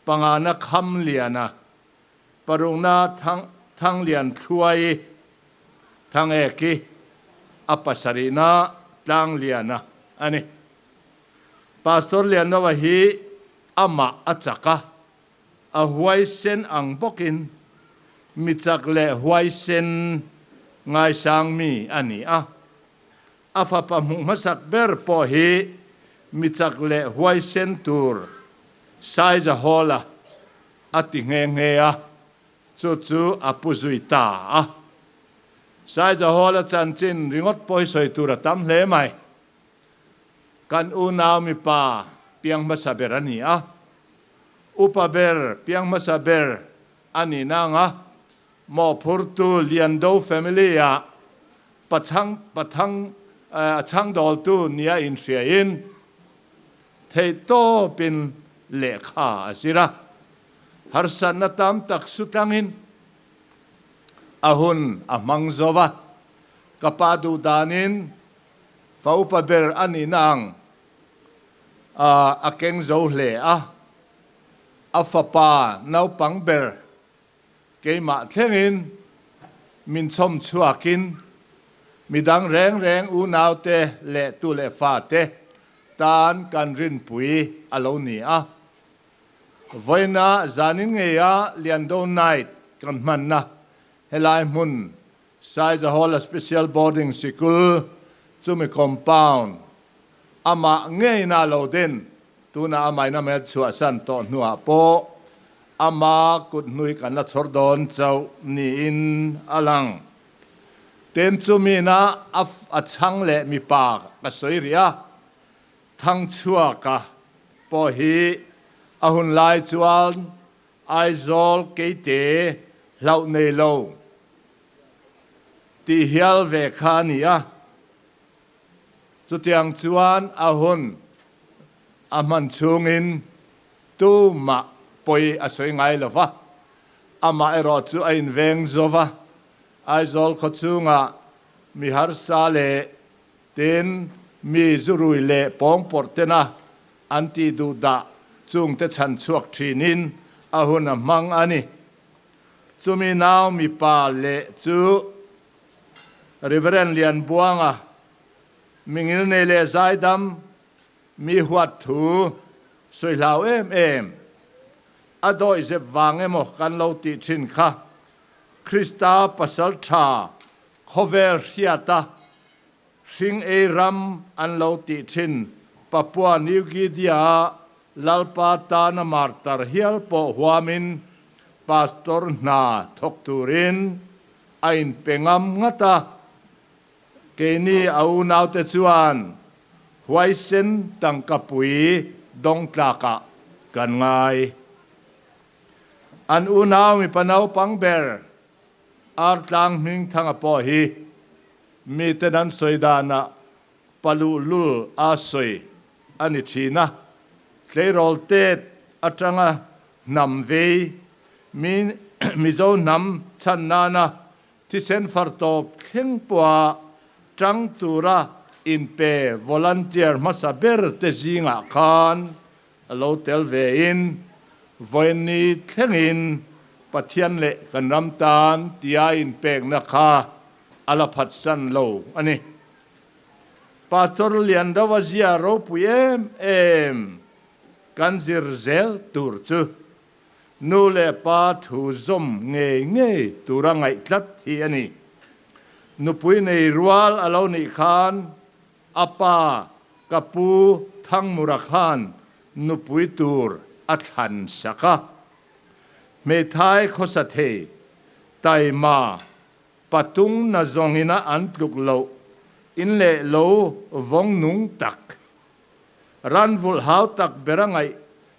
pangana Kham Liana, parukna Thang Lian Thluai, Thang Eki, a pasarihna Tlang Liana a ni. Pastor Liandova hi amah a chak a, a huaisen ang bawkin mi chak leh huaisen ngaisang mi a ni a. A fapa hmuh hmasak ber pawh hi mi chak leh huaisen tur Saiza Hall-a a ti nghe nghe a, chu chu a pu zui ta a. Saiza Hall-a chanchin ringawt pawh hi sawi tur a tam hle mai. Kan unau mipa piang hmasa ber a ni a, upa ber piang hmasa ber a ni nang a, Mawhphurtu Liando family-ah pachang pathang a chhangdawltu nia inhriain theihtawpin lehkha a zir a. Harsatna tam tak su tlangin a hun a hmang zo va. Ka pa duh danin fa upa ber a nihna ang a keng zo hle a. A fapa naupang ber Keimah thlengin min chhawm chhuakin midang reng reng unaute leh tu leh fate tan kan rinpui a lo ni a. Vawiina zanin ngeia Liando Night kan hmanna helai hmun Saizahola Special Boarding Sikul chumi compound amah ngeina lo din Tunah a maina hmel chhuahsan tawh hnuah pawh ama kut hnui kan la chhawr dawn chauh niin a lang. Ten chumina a a chhang leh mipa ka sawi rih a, Thangchhuaka pawh hi a hun lai chuan Aizawl keite hlauh nei lo tih hial ve kha a ni a. Chutiang chuan a hun a hman chhungin tumah pawi a sawi ngai lo va, amah erawh chu a inveng zo va, Aizawl khaw chhungah mi harsa leh tin mi zurui leh pawngpawrh tena an tih duh dah chungte chhan chhuak thinin a hun a hmang a ni. Chumi nau mipa leh chu Reverend Lianbuanga, mingil nei leh zaidam, mi huat thu sawi hlau em em, a dawihzep vang emaw kan lo tih thin kha Krista pasal tha khawvel hriata. Hring ei ram an lo tih thin Papua New Guinea-a Lalpa tana martar hial pawh huamin pastor hna thawk turin a inpe ngam ngat a. Keini a unaute chuan huaisen tangkapui dawng tlakah kan ngai. An unau mipa naupang ber Artlang Hmingthanga pawh hi miten an sawi danah paluhlul a sawi a ni thin a, tleirawl tet atanga hnam vei mi Mizo hnam chhan nana thisen far tawp thleng pawha tang tura inpe volunteer hmasa ber te zingah khan a lo tel ve in vawiinni thlengin Pathian leh kan ram tan tia inpekna kha a la phatsan lo a ni. Pastor Liandova zia ropui em em kan zir zel tur chu nu leh pa thu zawm ngei ngei tura ngaih tlat hi a ni. Nupui nei rual a lo nih khan A pa, ka pu Thangmura khan nupui tur a thlan sak a. Hmeithai khawsa thei, taima, patung na zawngina an tluk loh, in leh lo vawng nung tak, ran vulh hau tak bera ngaih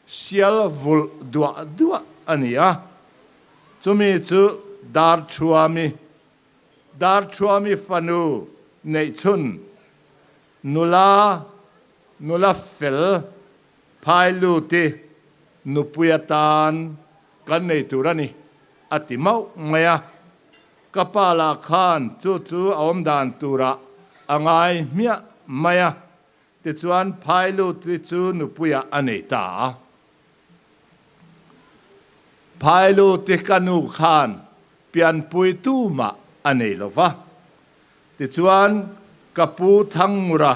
sial vulh duah duah a ni a. Chumi chu Darthuami Darthuami fanu neihchhun nula nula fel Phailuti nupui atan kan nei tur a ni, a ti mauh mai a. Ka pa lah khan chu chu a awmdan turah a ngai hmiah mai a, tichuan Phailuti chu nupuiah a nei ta a. Phailuti ka nu khan pianpui tumah a nei lo va. Tichuan, ka pu Thangmura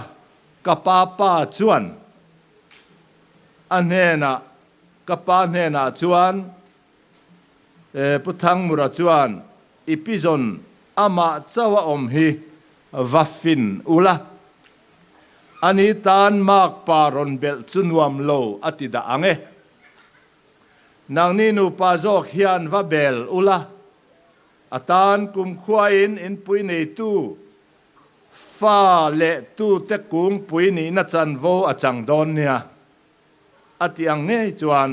ka pa pa chuan a hnenah, ka pa hnenah chuan, E Pu Thangmura chuan i pizawn amah chauh a awm hi va fin ula. Ani tan makpa rawn belh chu nuam lo a ti dah ang e. Nangni nupa zawk hian va bel ula, a tan kumkhuain inpui neitu fa leh tute kungpui nihna chanvo a chang dawn nia. A ti ang ngei chuan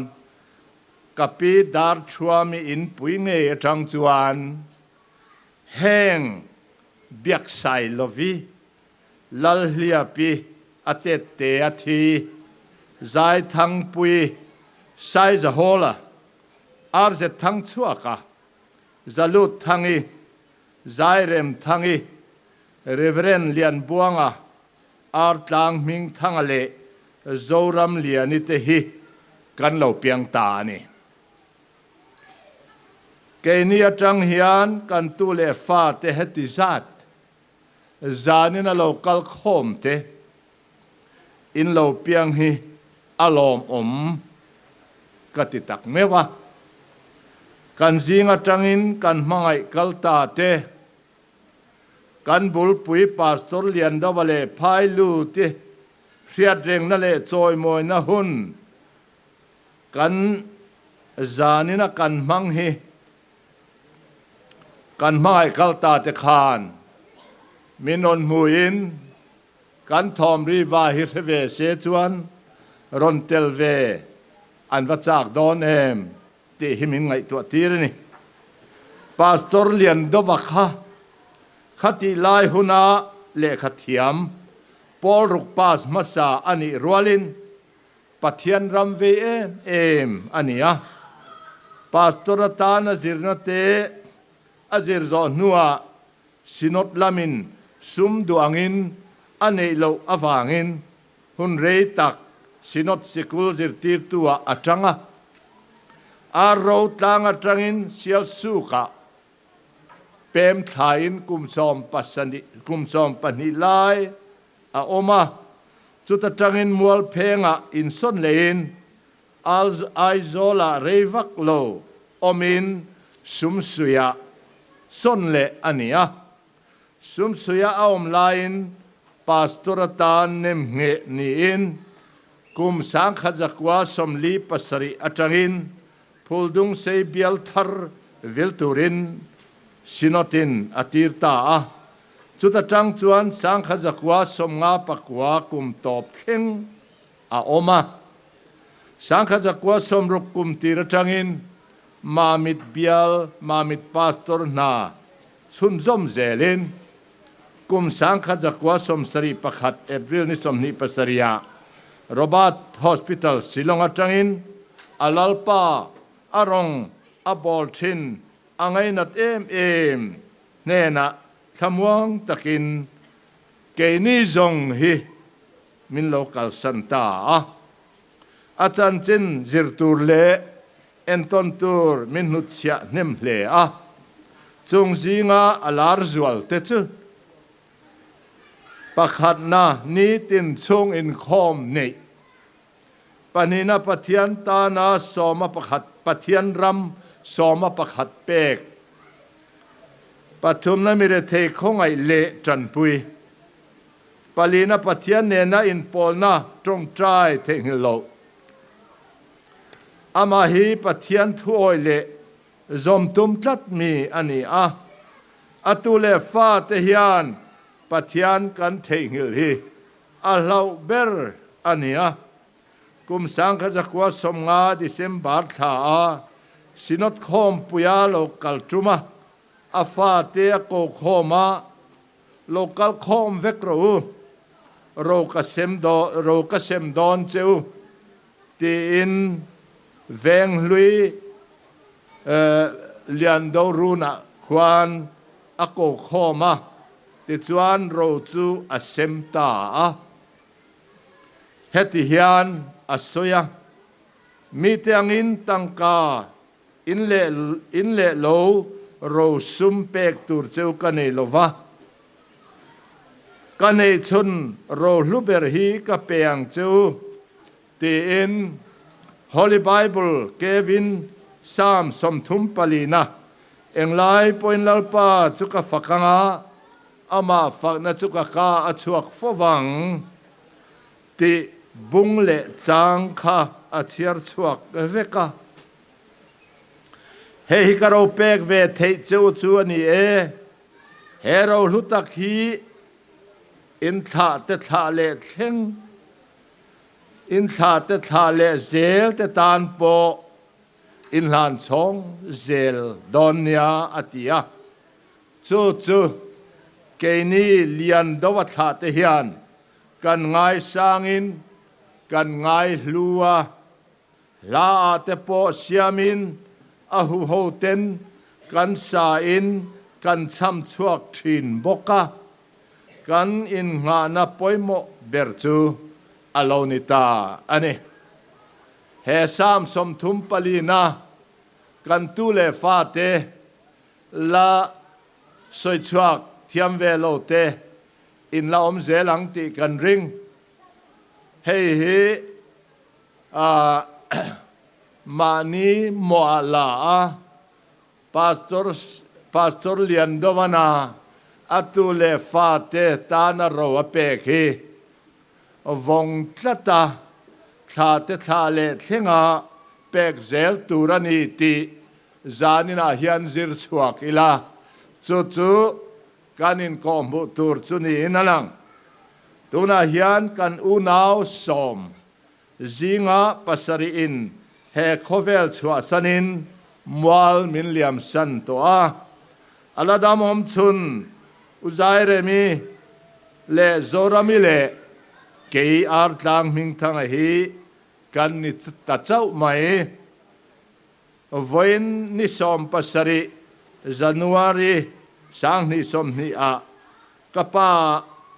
ka pi Darthuami inpui ngei atang chuan heng biaksai lovi Lalhliapi a tet te a thi, Zaithangpui, Saizahawla, Arzetthangchhuaka, Zalutthangi, Zairemthangi, Reverend Lianbuanga, Artlang Hmingthanga leh Zoramliani te hi kan lo piang ta a ni. Keini atang hian kan tu leh fa te heti zat Zanin a lo kal khawm te in lo piang hi a lawmawm ka ti tak meuh a. Kan zing atangin kan hmangaih kal ta te, kan bulpui Pastor Liandova leh Phailu te hriatrengna leh chawimawina hun kan zanin a kan hmang hi Kan hmangaih kal ta te khan min rawn hmuin kan thawm riva hi hre ve se chuan rawn tel ve an va chak dawn em tih hi min ngaihtuah tir a ni. Pastor Liandova kha khatih lai huna lehkha thiam Paul ruk pass hmasa a nih rualin Pathian ram vei em em a ni a. Pastor atan a zirna te a zir zawh hnuah Synod lamin sum duh angin a neih loh avangin hun rei tak Synod sikul zirtirtu-ah a tang a. Ar ro tlang atangin Sialsukah pem thlain kum 12 lai a awm a, chuta tangin Mualphengah insawn leiin Aizawlah rei vak lo awmin Sumsuiah sawn leh a ni a. Sumsuia a awm laiin Pastor atan nemngheh niin kum 1947 atangin Phuldungsei bial thar vil turin Synod-in a tir ta a. Chuta tang chuan 1959 kum tawp thleng a awm a. 1960 kum tir atangin Mamit bial Mamit Pastor hna chhunzawm zelin kum 1971 April ni 27 ah Robert Hospital Shillong atangin a lalpa a rawng a bawl thin a ngainat em em hnenah thlamuang takin keini zawng hi min lo kalsan ta a. A chanchin zir tur leh entawn tur min hnutchhiah hnem hle a, chung zinga a lar zual te chu pakhatna nitin chhung inkhawm neih, pahnihna Pathian tana sawma pakhat Pathian ram sawma pakhat pek, pathumna mirethei khawngaih leh tanpui, palina Pathian nena inpawlna tawngtai theihnghilh loh. Amah hi Pathian thuawi leh zawm tum tlat mi a ni a, a tu leh fate hian Pathian kan theihnghilh hi a hlauh ber a ni a. Kum 1950 December thla a Synod khawmpuia lo kal tum a, a fate a ko khawm a, Lo kal khawm vek rawh u, ro ka sem ro ka sem dawn che u, tiin Venghlui Liando runah khuan a ko khawm a, tichuan ro chu a sem ta a. Heti hian a sawi a, Mite angin tangka In leh in leh lo ro sum pek tur cheu ka nei lo va, ka neih chhun ro hlu ber hi ka pe ang cheu, tiin Holy Bible Kevin Psalm 34 na englai pawhin Lalpa chu ka fak anga amah fakna chu ka ka a chhuak fo vang tih bung leh chang kha a chhiar chhuak vek a. Hei hi ka ro pek ve theih cheu chu a ni e. He ro hlu tak hi in thlah te thlah leh thleng, in thlah te thlah leh zel te tan pawh in hlan chhawng zel dawn nia a ti a. Chu chu keini lian do a thlah te hian kan ngaisangin kan ngaihlu a. Hla ah te pawh siamin a huho ten kan sa in kan chham chhuak thin bawk a, kan innghahna pawimawh ber chu a lo ni ta a ni. He Psalm 34 na kan tu leh fate la sawi chhuak thiam ve lo te in la awm zel ang tih kan ring. Hei hi A mahni mawh ah la a, Pastor Pastor Liandovana a tu leh fa te tana ro a pek hi vawng tlat a, thla te thla leh thlenga pek zel tur a ni tih zaninah hian zir chhuak ila, chu chu kan inkawhhmuh tur chu niin a lang. Tunah hian kan unau sawm Zinga pasarih in he khawvel chhuahsanin mual min liamsan tawh a, a la dam awm chhun U Zairemi leh Zorami leh kei Artlang Hmingthanga hi kan ni ta chauh mai. Vawiin ni 17 January 2020 ah ka pa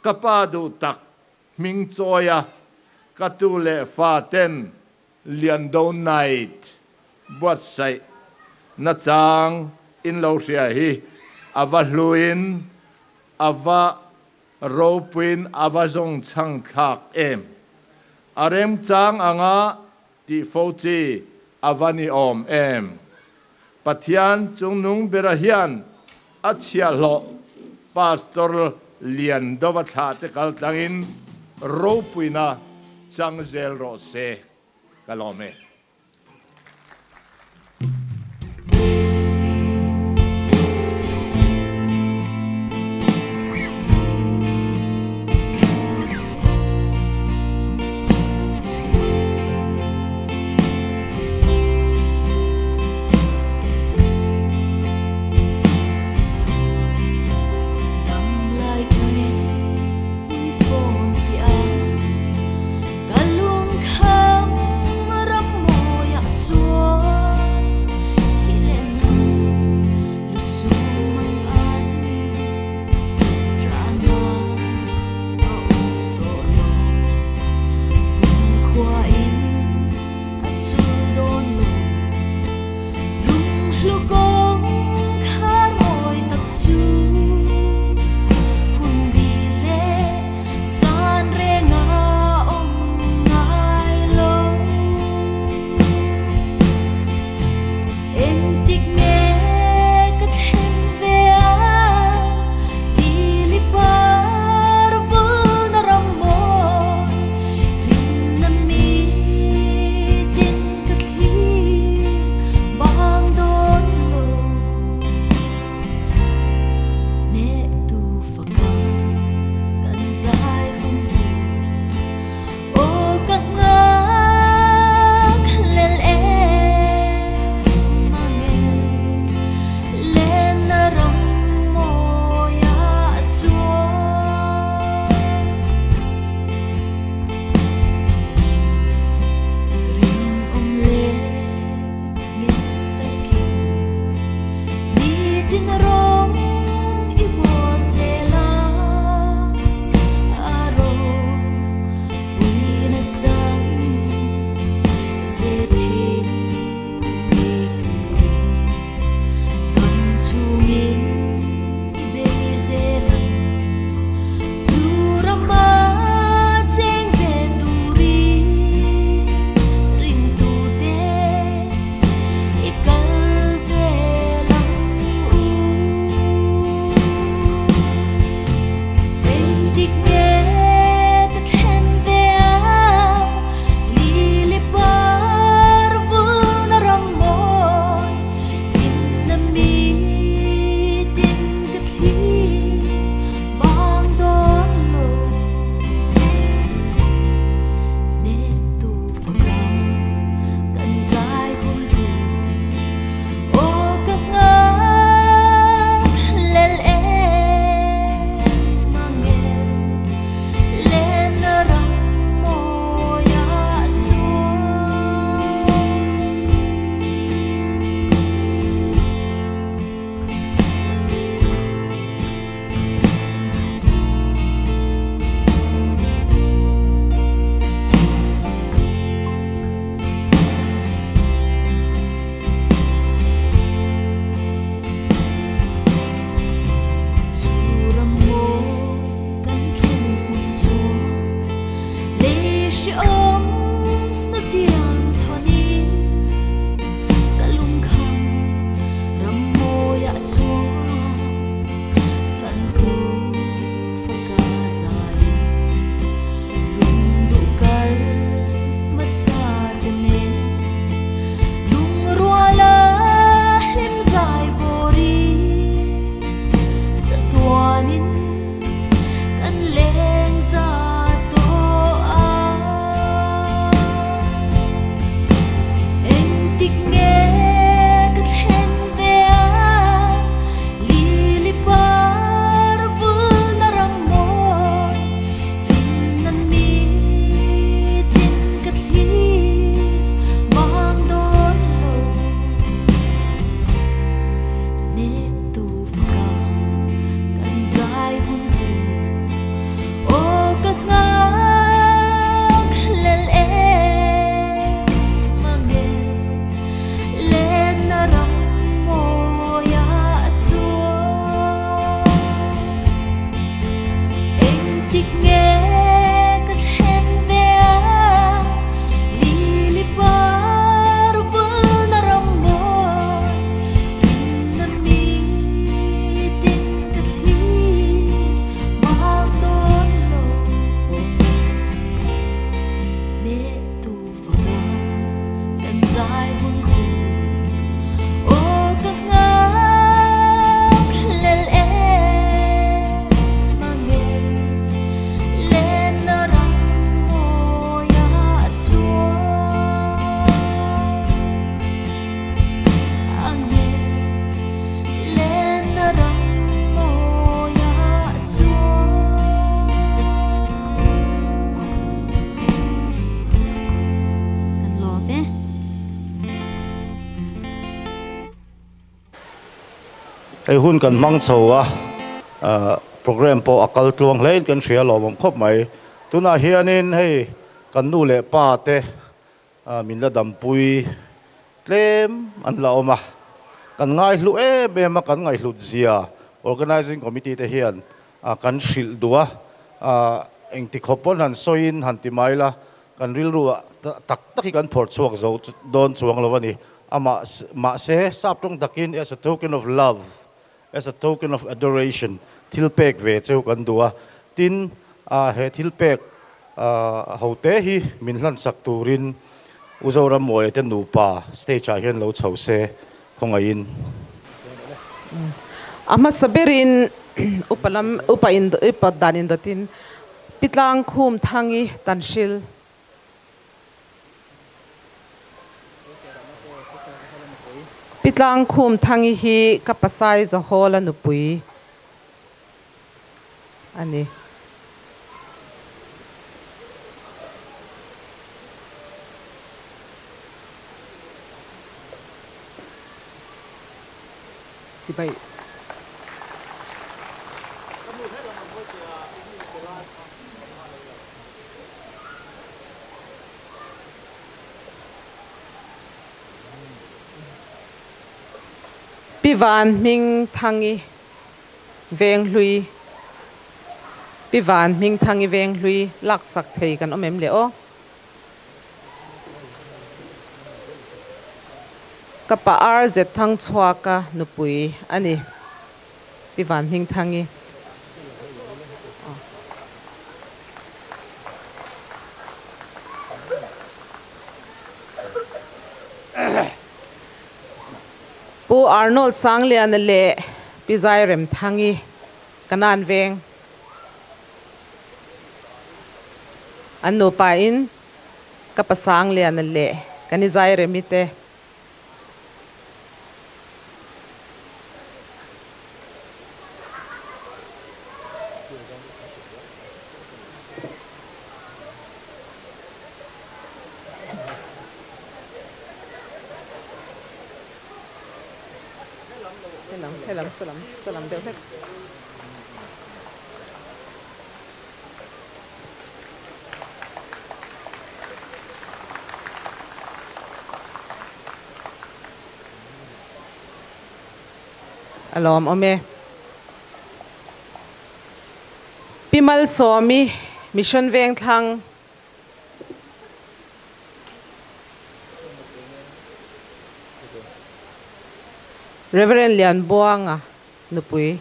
ka pa duh tak Hming chawia ka tu leh fa ten Liando Night buatsaih nachang in lo hria hi a va hluin a va ropuiin a va zawng chhang thlak em. A remchang anga tih fo chi a va ni awm em. Pathian chungnung bera hian a chhiahhlawh Pastor. Liandova thlah te kal tlangin ropuina chang zel rawh se ka lawm e. Hei hun kan hmang chho a, program pawh a kal tluang hlein kan hria lawmawm khawp mai. Tunah hianin hei kan nu leh pa te min la dampui tlem an la awm a, kan ngaihlu em em a, kan ngaihhlut zia Organizing Committee te hian kan hrilh duh a, engti khawp pawn han sawiin han ti mai la, Kan rilru ah tak tak hi kan phawrh chhuak zo dawn chuang lo a ni. Amah mahse sap tawng takin as a token of love, as a token of adoration thil pek ve cheu kan duh a. Tin, he thil pek ho te hi min hlansak turin U Zorammuaia te nupa stage ah hian lo chho se khawngaihin. A hmasa berin upa lam upa in upa dan indawtin Pitlang Khum Thangi Tanhril. Pitlang Khum Thangi hi ka pasai Zawhawla nupui a ni. Chibai. Pi Van Hming Thangi Venghlui Pi Van Hming Thangi Venghlui laksak thei kan awm em le aw. Ka pa RZ Thangchhuaka nupui a ni, Pi Van Hmingthangi. Pu Arnold Sangliana leh Pi Zairemthangi Kanan Veng. An nupa in ka pasang lian leh kan i zai remi te. Helam helam chalam chalam deuh hlek. A lawm awm e. Pi Malsawmi Mission Vengthlang. Reverend Lianbuanga nupui.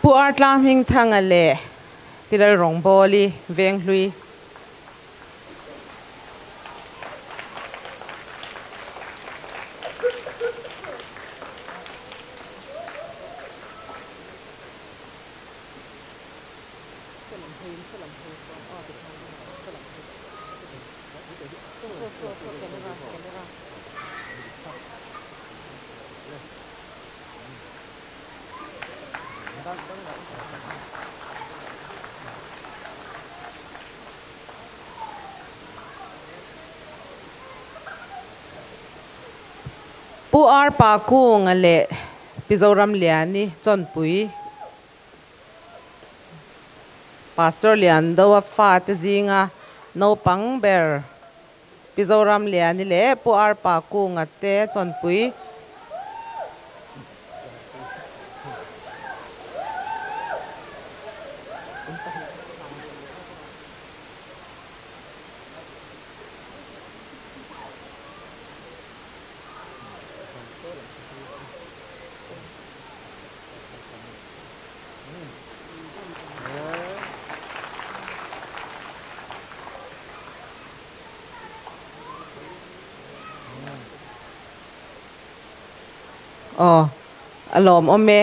Pu Artlang Hmingthanga leh Pi Lalrawngbawli Venghlui. Pu Ar Pa Kunga leh Pi Zoram Liani Chawnpui, Pastor Liandoa fate zinga naupang ber Pi Zoram Liani leh Pu Ar Pa Kunga te Chawnpui. Aw, a lawmawm e.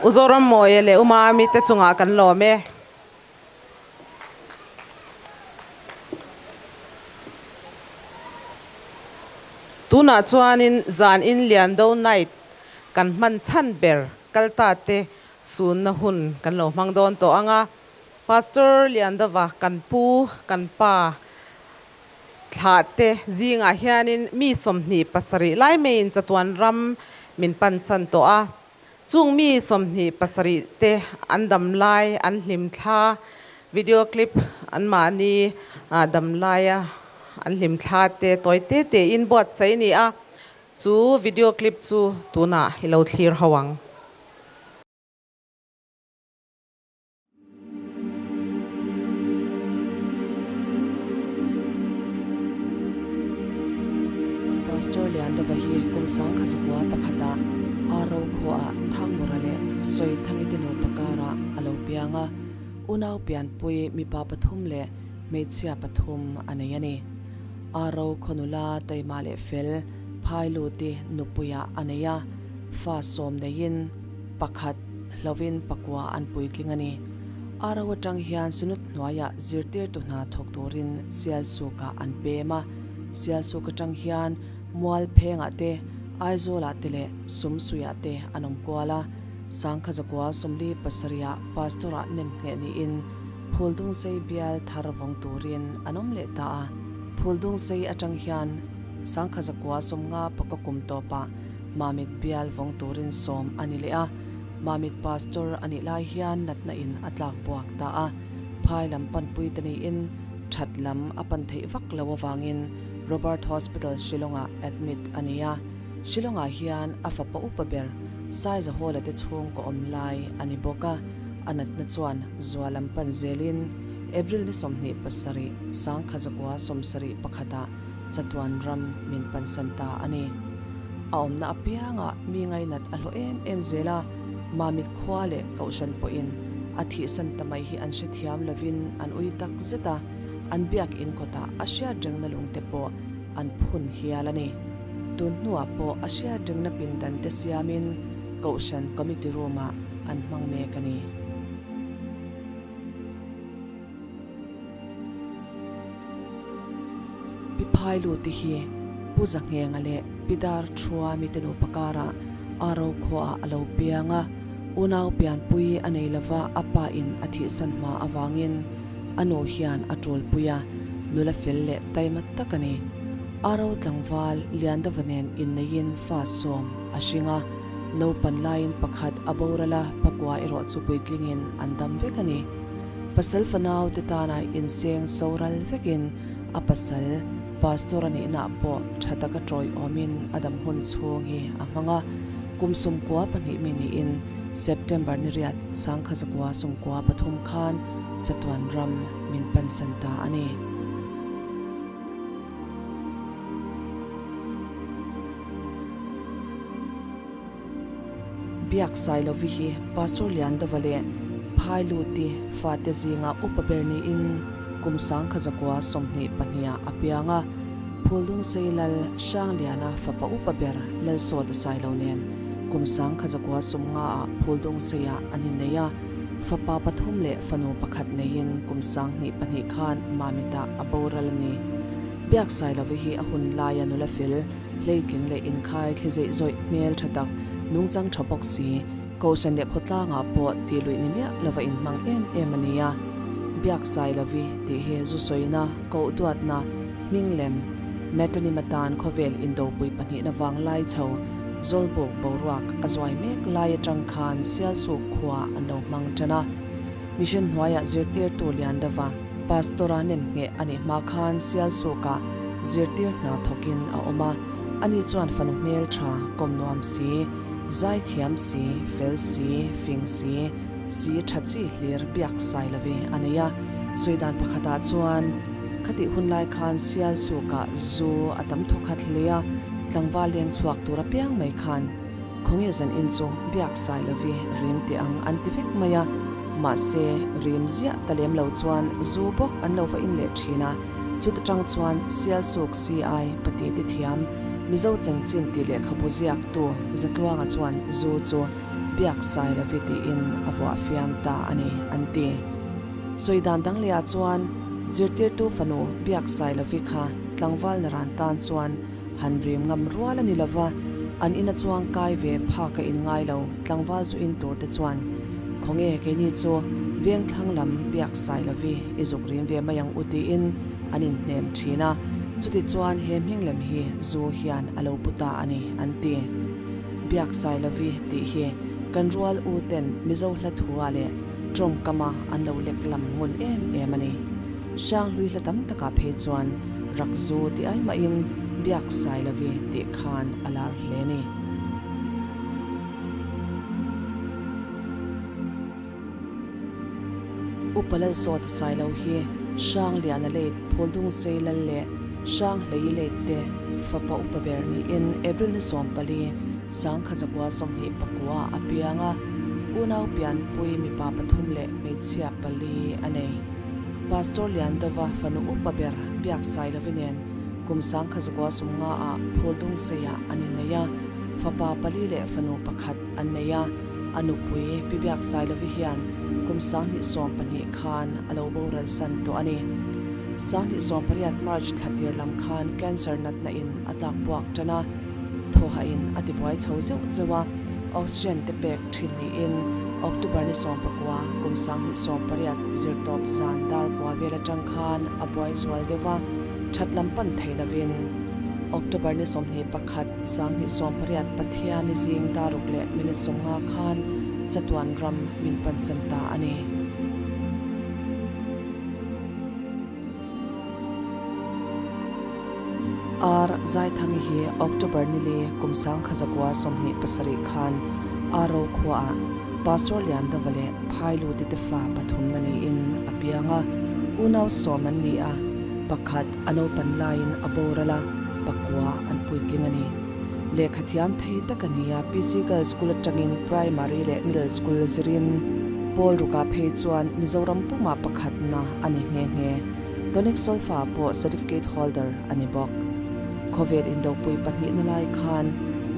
U Zorammawia leh U Mami te chungah kan lawm e. Tunah chuanin zan in Liando Night kan hman chhan ber kalta te sunna hun kan lo hmang dawn tawh ang a. Pastor Liandova kan pu, kan pa thlah te zingah hianin mi 27 lai maiin chatuan ram min pansan tawh a. Chung mi 27 te an dam lai, an hlim thla, video clip anmahni dam laia an hlim thla te tawi te tein buatsaih a ni a, chu video clip chu tunah i lo thlir ho ang. Pastor Liandova hi kum 1900 pakhata Aro khuaah Thangmura leh Sawithangi te nupa karah a lo piang a, unau pianpui mipa pathum leh hmeichhia pathum a nei a ni. Aro khaw nula taima leh fel Phailuti nupuiah a nei a, fa sawm neiin pakhat hlovin pakua an puitling a ni. Aro atang hian Synod hnuaiah zirtirtu hna thawk turin Sialsukah an pem a. Sialsuk atang hian Mual phengah te, Aizawlah te leh Sumsuiah te an awm kual a. Sangkhazakua 47 ah Pastor-ah nem ngheh niin Phuldungsei bial thar vawng turin an awm leh ta a. Phuldungsei atang hian Sangkhazakua 50 pakaw kum tawpah Mamit bial vawng turin sawm a ni leh a. Mamit Pastor a nih lai hian natna in a tlak buak ta a, phai lam panpui te niin that lam a pan theih vak lo avangin Robert Hospital Shillong-ah admit a ni a. Shillong-ah hian a fapa upa ber Saizahawla te chhungkaw awm lai a ni bawk a, a natna chuan zua lam pan zelin April ni 27, 1971 ah chatuan ram min pansan ta a ni. A awmna apiangah mi ngainat a hlawh em em zel a, Mamit khua leh Kohhran pawhin a thihsan ta mai hi an hrethiam lovin an ui tak zet a, an biak in kawtah a hriat rengna lungte pawh an phun hial a ni. Tun hnuah pawh a hriat rengna pindan te siamin Kohhran Committee Room-ah an hmang mek a ni. Pi Phailu te hi Pu Zahnghenga leh Pi Dar Thua mite nupa karah Aro khuaah a lo piang a, unau pianpui a nei lova a pa in a thihsan hma avangin a nu hian a tulpui a, nula fel leh taima tak a ni. Aro tlangval Liandova nen inneiin fa sawm a hring a, naupan laiin pakhat a boral a, pakua erawh chu puitlingin an dam vek a ni. Pasal fanau te tana inseng so ral vekin a pasal Pastor a nihna pawh tha taka tawiawmin a dam hun chhung hi a hmang a. Kum 92 mi niin September ni riat 1993 khan chatuan ram min pansan ta a ni. Biak Sailovi hi Pastor Liandova leh Phailuti fate zinga upa ber niin kum 1922 ah a piang a. Phuldungsei Lal Hrangliana fapa upa ber Lalsawta Sailo nen kum 1950 ah Phuldungsei ah an innei a. Fapa pathum leh fanu pakhat neiin kum 2002 khan Mamitah a boral a ni. Biak Sailovi hi a hun laia nula fel Hleitling leh inkhai thli zeih zawih hmel tha tak, nungchang tha bawk si, Kohhran leh khawtlangah pawh tih luih ni miah lova inhmang em em a ni a. Biak sai lovi tih hi zu sawina, koh duatna, hming lem, metonym atan khawvel indopui pahnihna vang lai chho, Zawlbuk boruak a zuai mek lai atang khan Sialsuk khua an lo hmang tan a. Mission hnuaiah zirtirtu lian deuha Pastor-a nemngheh a nih hma khan Sialsukah zirtir hna thawkin a awm a, ani chuan fanu hmel tha, kawm nuam si, zai thiam si, fel si, fing si, si tha chi hlir biak sai lovi a nei a. Sawidan pakhatah chuan khatih hun lai khan Sialsukah zu a tam thawkhat hle a, tlangval leng chhuak tur apiang mai khan Khawnge zan in chu biak sai lovi rim teh ang an ti vek mai a, mahse rim ziah ta lem lo chuan zu bawk an lo va in leh thin a, chuta tang chuan Sialsuk CI pati te thiam Mizo chanchin tih lehkhabu ziaktu Zatluanga chuan zu chu biak sai lovi tiin a vuah fiam ta a ni an ti. Sawi dan dang lehah chuan zirtirtu fanu biak sai lovi kha tlangval naran tan chuan. Han rim ngam rual a ni lova, an ina chuang kai ve phak a inngai lo tlangval zu in tur te chuan, Khawnge keini chu veng thlang lam biak sai lovi i zuk rim ve mai ang u tiin an inhnem thin a, chuti chuan he hming lem hi zu hian a lo pu ta a ni an ti. Biak sai lovi tih hi kan rual u ten Mizo hla thua leh tawngkama an lo lek lam ngun em em a ni. Hranghlui hla tam takah phei chuan rak zu ti ai mahin biak sai lovi tih khan a lar hle a ni. Upa Lalsawta Sailo hi Hrangliana late Phuldung Sei Lal leh Hranghlei late te fapa upa ber niin April ni 14, 1929 a piang a, unau pianpui mipa pathum leh hmeichhia pali a nei. Pastor Liandova fanu upa ber Biak Sailovi nen kum 1950 ah Phuldung Seiah an innei a, fapa pali leh fanu pakhat an nei a, a nupui Pi Biak Sailovi hian kum 2012 khan a lo boral san tawh a ni. 2018 March thla tir lam khan cancer natna in a tlak buak tan a, thawhah in a tibuai chho zeuh zeuh a, oxygen te pek thin niin October ni 19 kum 2018 zirtawp zan dar kua vel atang khan a buai zual deuh a, that lam pan thei lovin October ni 21, 2018 Pathian i zing daruk leh minute 50 khan chatuan ram min pansan ta a ni. Ar Zaithangi hi October nili kum 1927 khan Aro khuaah Pastor Liandova leh Phailuti te fa pathumna niin a piang a, unau sawm an ni a, pakhat a naupan laiin a boral a, pakua an puitling a ni. Lehkha thiam thei tak a ni a, PC Girls School atangin Primary leh Middle School zirin Pawl rukah phei chuan Mizoram pumah pakhatna a ni nghe nghe. Tonic Solfa pawh Certificate Holder a ni bawk. Khawvel indopui pahnihna lai khan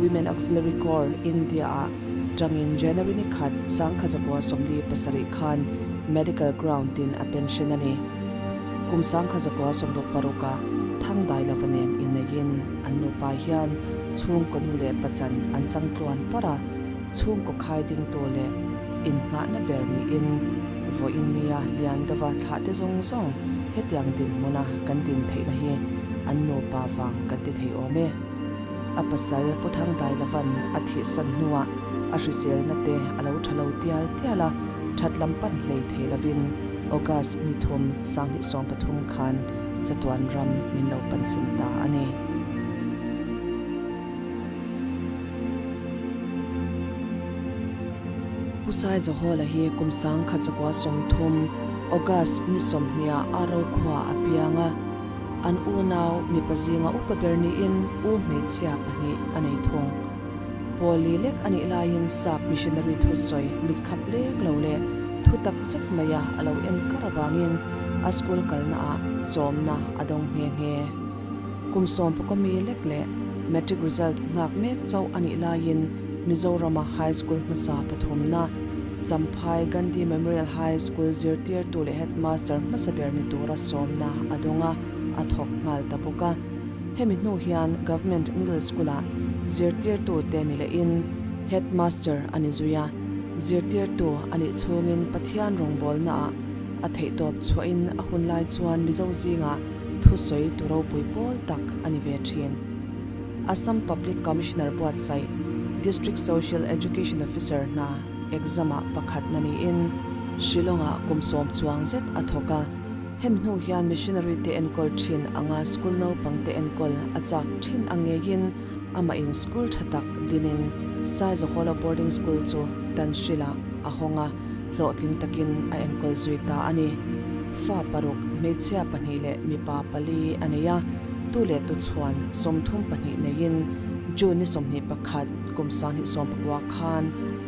Women Auxiliary Corps India-ah tangin January ni khat 1947 khan Medical Ground tin a pension a ni. Kum 1966-ah Thangdai lova nen inneihin an nupa hian chhungkaw nu leh pachan an chang tluan parh a, chhungkaw khai dingtu leh innghahna ber niin vawiin nia lian deuha thlah te zawng zawng hetiang dinhmuna kan din theihna hi an nupa vang kan ti thei awm e. A pasal Pu Thangdai Lavan a thihsan hnuah a hriselna te a lo tha lo tial tial a, that lam pan hlei thei lovin August ni thum 2013 khan chatuan ram min lo pansan ta a ni. Pu Saizahawla hi kum 1930 August ni 20 ah Aro khua a piang a, an unau mipa zinga upa ber niin u hmeichhia pahnih a nei thung. Pawli lek a nih laiin sap missionary thusawi mitkhap lek lo leh thu tak zet maia a lo en kar avangin a school kalna ah chawmna a dawng nghe nghe. Kum sawmpakaw mi lek leh matric result nghak mek chauh a nih laiin Mizorama high school hmasa pathumna, Champhai Gandhi Memorial High School zirtirtu leh headmaster hmasa ber ni tura sawmna a dawng a, a thawk nghal ta bawk a. Hemi hnu hian Government Middle School-ah zirtirtu te ni lehin headmaster a ni zui a, zirtirtu a nih chhungin Pathian rawngbawlnaah a theihtawp chhuahin a hun lai chuan Mizo zingah thusawi tu ropui pawl tak a ni ve thin. Assam Public Commissioner buatsaih District Social Education Officer hna exam-ah pakhatna niin Shillong-ah kum sawm chuang zet a thawk a. Hemi hnu hian missionary te enkawl thin anga school naupang te enkawl a chak thin ang ngeiin amah in school tha tak dinin Saizahawla Boarding School chu Tanhril-ah a hawng a, hlawhtling takin a enkawl zui ta a ni. Fa paruk, hmeichhia pahnih leh mipa pali a nei a, tu leh tu chhuan 32 neiin June ni 21 kum 2019 khan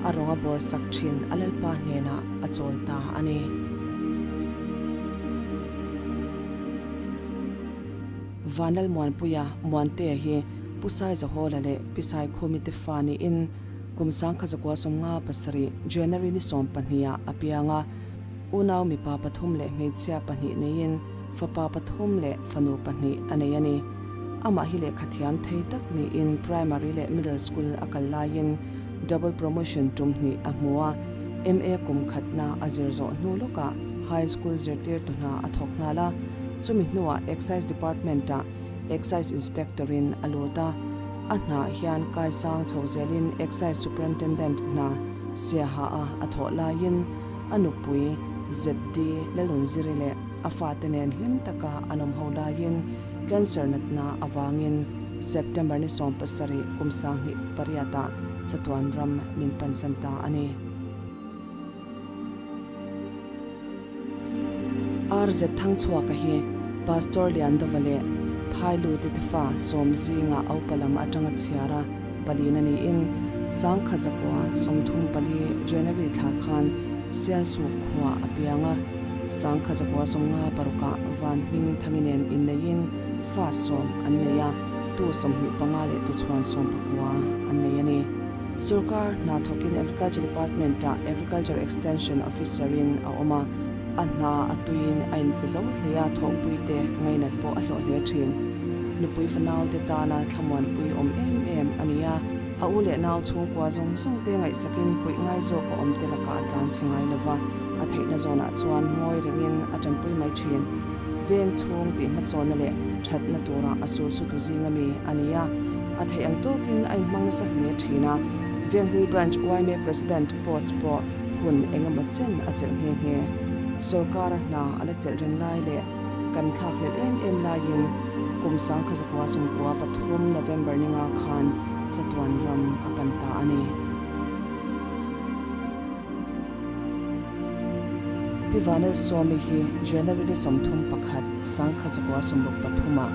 a rawng a bawl sak thin a Lalpa hnenah a chawl ta a ni. Vanlal Muanpuia Muantea hi Pu Saizahawla leh Pi Saikhumi te fa niin kum 1957 January ni 12 ah a piang a, unau mipa pathum leh hmeichhia pahnih neiin fapa pathum leh fanu pahnih a nei a ni. Amah hi lehkha thiam thei tak niin primary leh middle school a kal laiin double promotion tum hnih a hmu a, MA kum khatna a zir zawh hnu lawkah high school zirtirtu hna a thawk nghal a, chumi hnuah Excise Department-ah Excise Inspector-in a lut a. A hnah hian kaisang chho zelin Excise Superintendent hna siaha a a thawh laiin a nupui ZD Lalunziri leh a fate nen hlim taka an awm ho laiin Cancer natna avangin September ni 17 kum 2008 ah chatuan ram min pansan ta a ni. RZ Thangchhuaka hi Pastor Liandova leh Phailu Titifa sawm zinga aupa lam atanga chhiar a palin a niin 1934 January thla khan Sialsuk khua a piang a. 1956 ah Van Hming Thangi nen inneiin fa sawm an nei a, tu 25 leh tuchhuan 19 an nei a ni. Sorkar hna thawkin Agriculture Department ah Agriculture Extension Officer in a awm a, a hna a tuiin a inpe zo hle a, thawhpui te ngainat pawh a hlawh hle thin. Nupui fanau te tana thlamuanpui awm em em a ni a, a u leh nau chhungkua zawng zawng te ngaihsakin puih ngai zawk a awm te lakah a tlan chhe ngai lova, a theihna zawnah chuan ngawi rengin a tanpui mai thin. Veng chhung tih hmasawnna leh thatna tura a sulsutu zinga mi a ni a, a theih ang tawkin a inhmang nasa hle thin a. Venghlui Branch yma President post pawh hun engemaw chen a chelh nghe nghe. Sorkara hna a la chelh reng lai leh kan thlak hlelh em em laiin kum 1993 November ninga khan chatuan ram a pan ta a ni. Pi Vanlalsawmi hi January ni 31, 1963 ah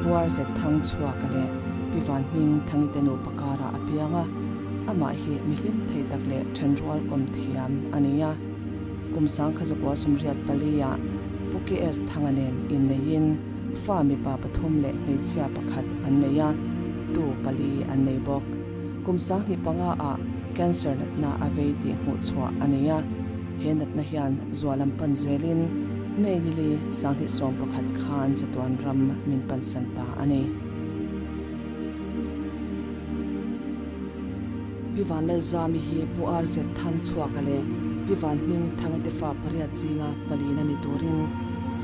Puar Zet Thang chhuaka leh Pi Vanhming Thangite nupa karah a piang a, amah hi mi hlim thei tak leh thenrual kawm thiam a ni a. Kum 1984 ah Pu KS Thanga nen inneiin fa mipa pathum leh hmeichhia pakhat an nei a, tu pali an nei bawk. Kum 2005 ah cancer natna a vei tih hmuh chhuah a nei a, he natna hian zualam pan zelin May nili 2011 khan chatuan ram min pansan ta a ni. Pi Vanlalzami hi Pu RZ Thangchhuaka leh Pi Vanhming Thangate fa pariat zinga palina ni turin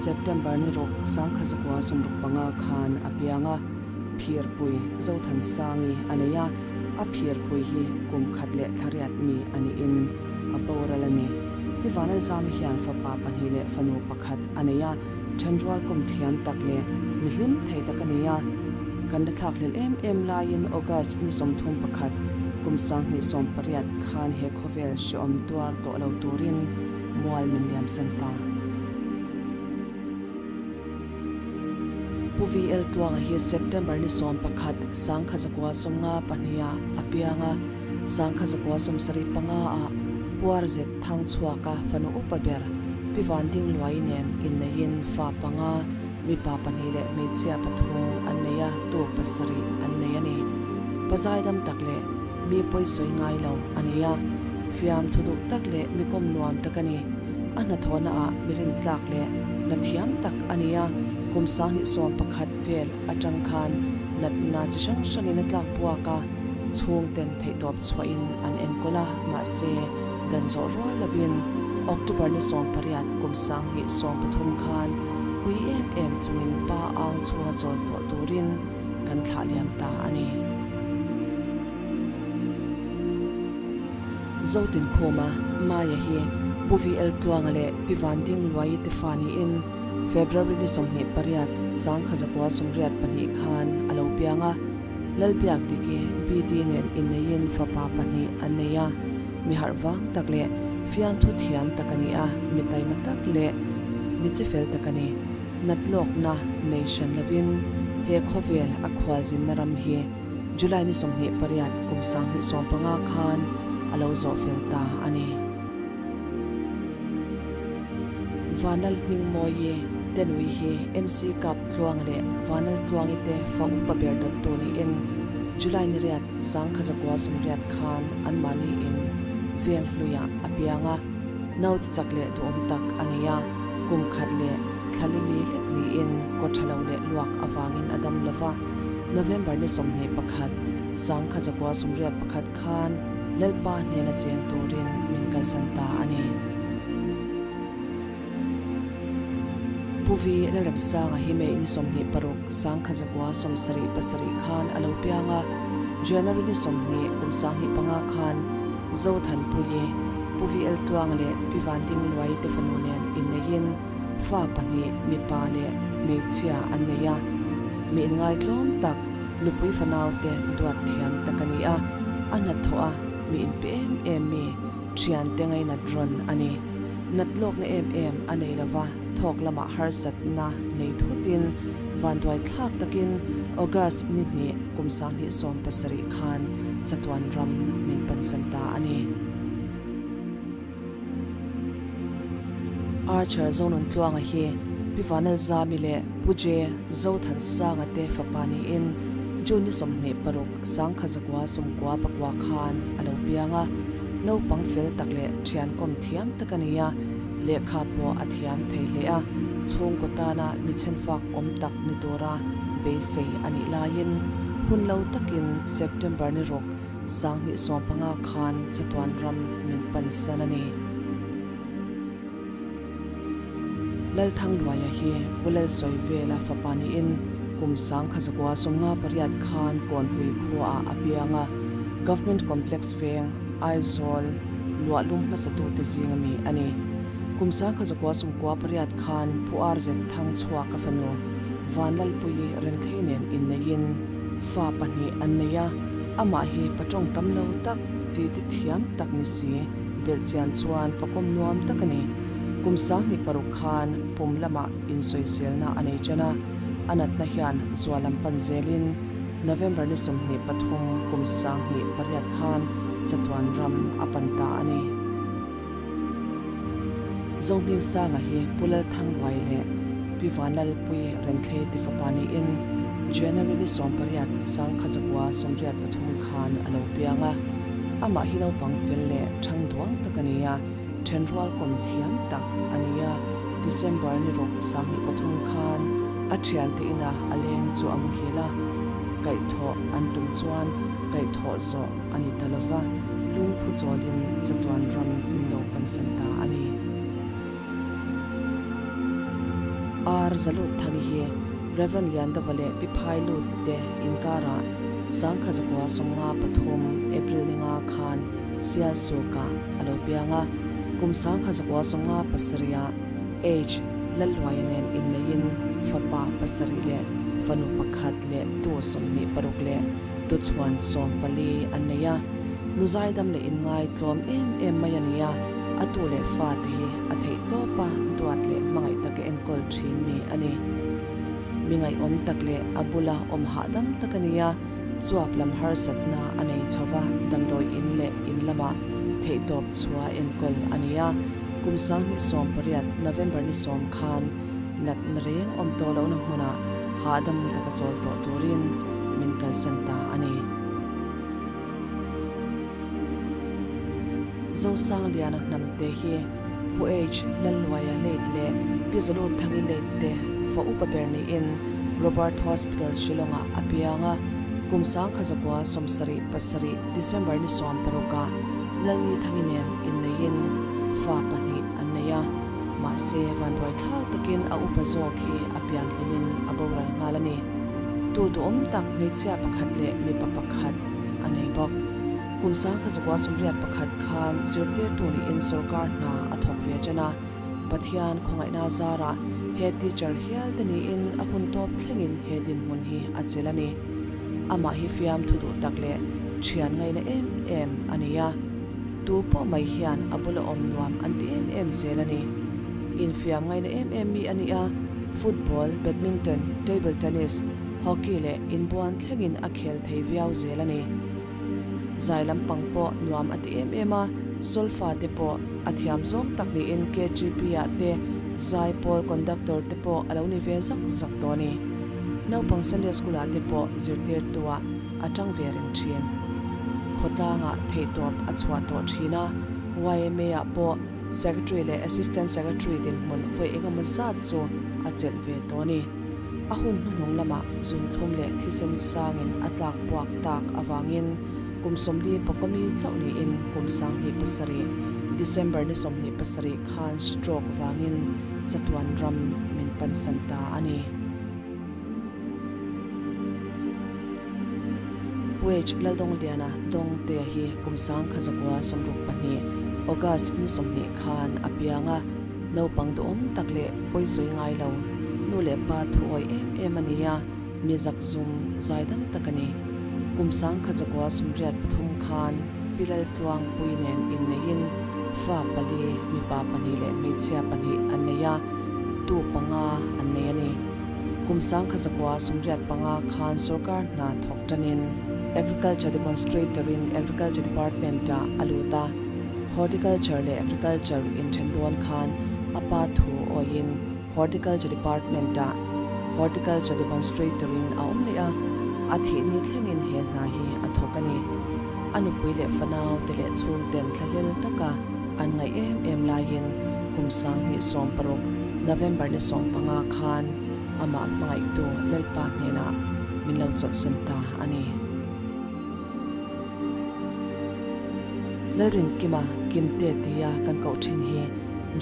September ni ruk 1965 khan a piang a. Phirpui Zothansangi a nei a, a phirpui hi kum khat leh thlariat mi a niin a boral a ni. Pi Vanlalzami hian fapa pahnih leh fanu pakhat a nei a, thenrual kum thiam tak leh mi hlim thei tak a ni a. Kan la thlakhlelh em em laiin August ni 31 kum 2018 khan he khawvel hreawm tuar tawh lo turin mual min liamsan ta. Pu VL Tluanga hi September ni 11, 1952 ah a piang a, 1975 ah Puarzet Thangchhuaka fanu upa ber Pi Vanding Luai nen inneiin fa panga, mipa pahnih leh hmeichhia pathum an nei a, tu pasarih an nei a ni. Pa zaidam tak leh mi pawisawi ngai lo a ni a, fiam thu duh tak leh mi kawm nuam tak a ni. A hnathawhna ah mi rintlak leh na thiam tak a ni a, kum 2011 vel atang khan natna chi hrang hrangin a tlak buak a, chhungten theihtawp chhuahin an enkawl a, mahse dan zawh rual lovin October ni 18 kum 2013 khan ui em em chungin pa ang chhunga chawl tawh turin kan thlah liam ta a ni. Zotinkhuma, Maya hi Pu VL Tluanga leh Pi Vanding Luaii te fa niin February ni 28, 1982 khan a lo piang a. Lalbiak Diki, BD nen inneiin fapa pahnih an nei a, mi harh vang tak leh fiamthu thiam tak a ni a, mi taima tak leh mi chi fel tak a ni. Natlawkna nei hran lovin he khawvel a khualzinna ram hi July ni 28 kum 2015 khan a lo zawh fel ta a ni. Vanlal Hmingmawi Tenui hi MC Cup Tluanga leh Vanlal Tluangi te fa upa ber dawttu niin July ni riat 1980 khan anmahni in veng hluiah a piang a, naute chak leh duhawm tak a nei a, kum khat leh. Thlali mi hlek niin kaw tha lo leh luak avangin a dam lo va. November ni 21, 1981 khan Lalpa hnena cheng turin min kalsan ta a ni. Pu Vi Lalremsanga hi May ni 26, 1977 khan a lo piang a, January ni 20, kum 2005 khan Zothanpuii, Pu VL Tluang leh Pi Vandingluai te fanu nen inneiin fa pahnih mipa leh hmeichhia an nei a. Mi inngaitlawm tak, nupui fanau te duat thiam tak a ni a, a hnathawh a mi inpe em em mi thian te ngainat rawn a ni. Nat lawkna em em a nei lo va, thawk lamah harsatna nei thutin vanduai thlak takin August ni hnih kum 2017 khan chatuan ram min pansan ta a ni. Archer Zonuntluanga hi Pi Vanalzami leh Pu Je Zothansanga te fapa niin June ni 26, 1999 khan a lo piang a. Naupang fel tak leh thiankawm thiam tak a ni a, lehkha pawh a thiam thei hle a, chhungkaw tana mi chhenfak awm tak ni tura beisei a nih laiin hun lo takin September ni ruk 2015 khan chatuan ram min pansan a ni. Lalthangluaia hi Pu Lalsawivela fapa niin kum 1958 khan Kawnpui khuaah a piang a, Government Complex veng Aizawl luahlum hmasatute zing ami a ni. Kum 1998 khan Pu RZ Thangchhuak a fanu Vanlalpuii Renthlei nen inneiin fa pahnih an nei a, amah hi patawng tam lo tak, titi thiam tak ni si, belhchian chuan pakawm nuam tak a ni. Kum 2006 khan pum lamah insawiselna a nei ṭan a, a natna hian zual lam pan zelin November ni 23 kum 2008 khan chatuan ram a pan ta a ni. Zohmingsanga hi Pu Lalthangruai leh Pi Vanlalpui Renthlei ti fapa niin January ni 18, 1983 khan a lo piang a. Amah hi naupang fel leh thang duang tak a ni a, thenrual kawm thiam tak a ni a. December ni ruk 2003 khan a thiante inah a leng chu a muhil a, kaihthawh an tum chuan kaihthawh zawh a ni ta lova, lungphu chawlin chatuan ram min lo pansan ta a ni. Ar Zalut Thangi hi Rev. Liandova leh Pi Phai Lut te inkarah 1953 April ni nga khan Sialsukah a lo piang a, kum 1957 ah H. Lalluaia nen inneiin fapa pasarih leh fanu pakhat leh tu 26 leh tuchhuan 14 an nei a. Nu zaidam leh inngai tlawm em em mai a ni a, a tu leh fa te hi a theih tawp a duat leh hmangaih taka enkawl thin mi a ni. Mi ngaihawm tak leh a bula awm hahdam tak a ni a, chuap lam harsatna a nei chho va, damdawi in leh in lamah theihtawp chhuah enkawl a ni a. Kum 2018 November ni sawm khan natna reng awm tawh lohna hmunah hahdam taka chawl tawh turin min kalsan ta a ni. Zosangliana hnamte hi Pu H. Lalluaia late leh Pi Zalut Thangi late te fa upa ber niin Robert Hospital Shillong-ah a piang a, kum 1977 December ni 16 ah Lalni Thangi nen inneiin fa pahnih an nei a, mahse vanduai thlak takin a upa zawk hi a pian hlimin a boral nghal a ni. Tu duhawm tak hmeichhia pakhat leh mipa pakhat a nei bawk. Kum 1981 khan zirtirtu niin sorkar hna a thawk ve ṭan a, Pathian khawngaihna zarah he teacher hial te niin a hun tawp thlengin he dinhmun hi a chelh a ni. Amah hi fiam thu duh tak leh thian ngaihna em em a ni a, tu pawh mai hian a bula awm nuam an ti em em zel a ni. Infiam ngaihna em em mi a ni a, football, badminton, table tennis, hockey leh inbuan thlengin a khel thei viau zel a ni. Zai lampang pawh nuam a ti em em a, solfa te pawh a thiam zawng tak niin KGP ah te zai pawl conductor te pawh a lo ni ve zak zak tawh a ni. Naupang Sunday School ah te pawh zirtirtu ah a tang ve reng thin. Khawtlangah theihtawp a chhuah tawh thin a, YMA ah pawh. Secretary leh Assistant Secretary dinhmun vawi engemaw zat chu a chelh ve tawh a ni. A hun hnuhnung lamah zunthlum leh thisen sangin a tlak buak tak avangin kum 44 mi chauh niin kum 2007 December ni 27 khan stroke vangin chatuan ram min pansan ta a ni. Puech Laldawngliana Dawngtea hi kum 1962 August ni 20 khan a piang a, naupang duhawm tak leh pawisawi ngai lo, nu leh pa thuawi em em a ni a, mi zakzum zaidam tak a ni. Kum 1983 khan Pi Laltluangpui nen inneihin fa pali, mipa pahnih leh hmeichhia pahnih an nei a, tu panga an nei a ni. Kum 1985 khan sorkar hna thawk tanin Agriculture Demonstrator in Agriculture Department ah a lut a, Horticulture leh Agriculture inthen dawn khan a pa thu awiin Horticulture Department ah Horticulture Demonstrator in a awm leh a, a thihni thlengin he hna hi a thawk a ni. A nupui leh fanau te leh chhungten thlahlel taka an ngaih em em laiin kum 2016 November ni 15 khan amah hmangaihtu Lalpa hnenah min lo chawlhsan ta a ni. Lalrinkima Kimte tia kan koh thin hi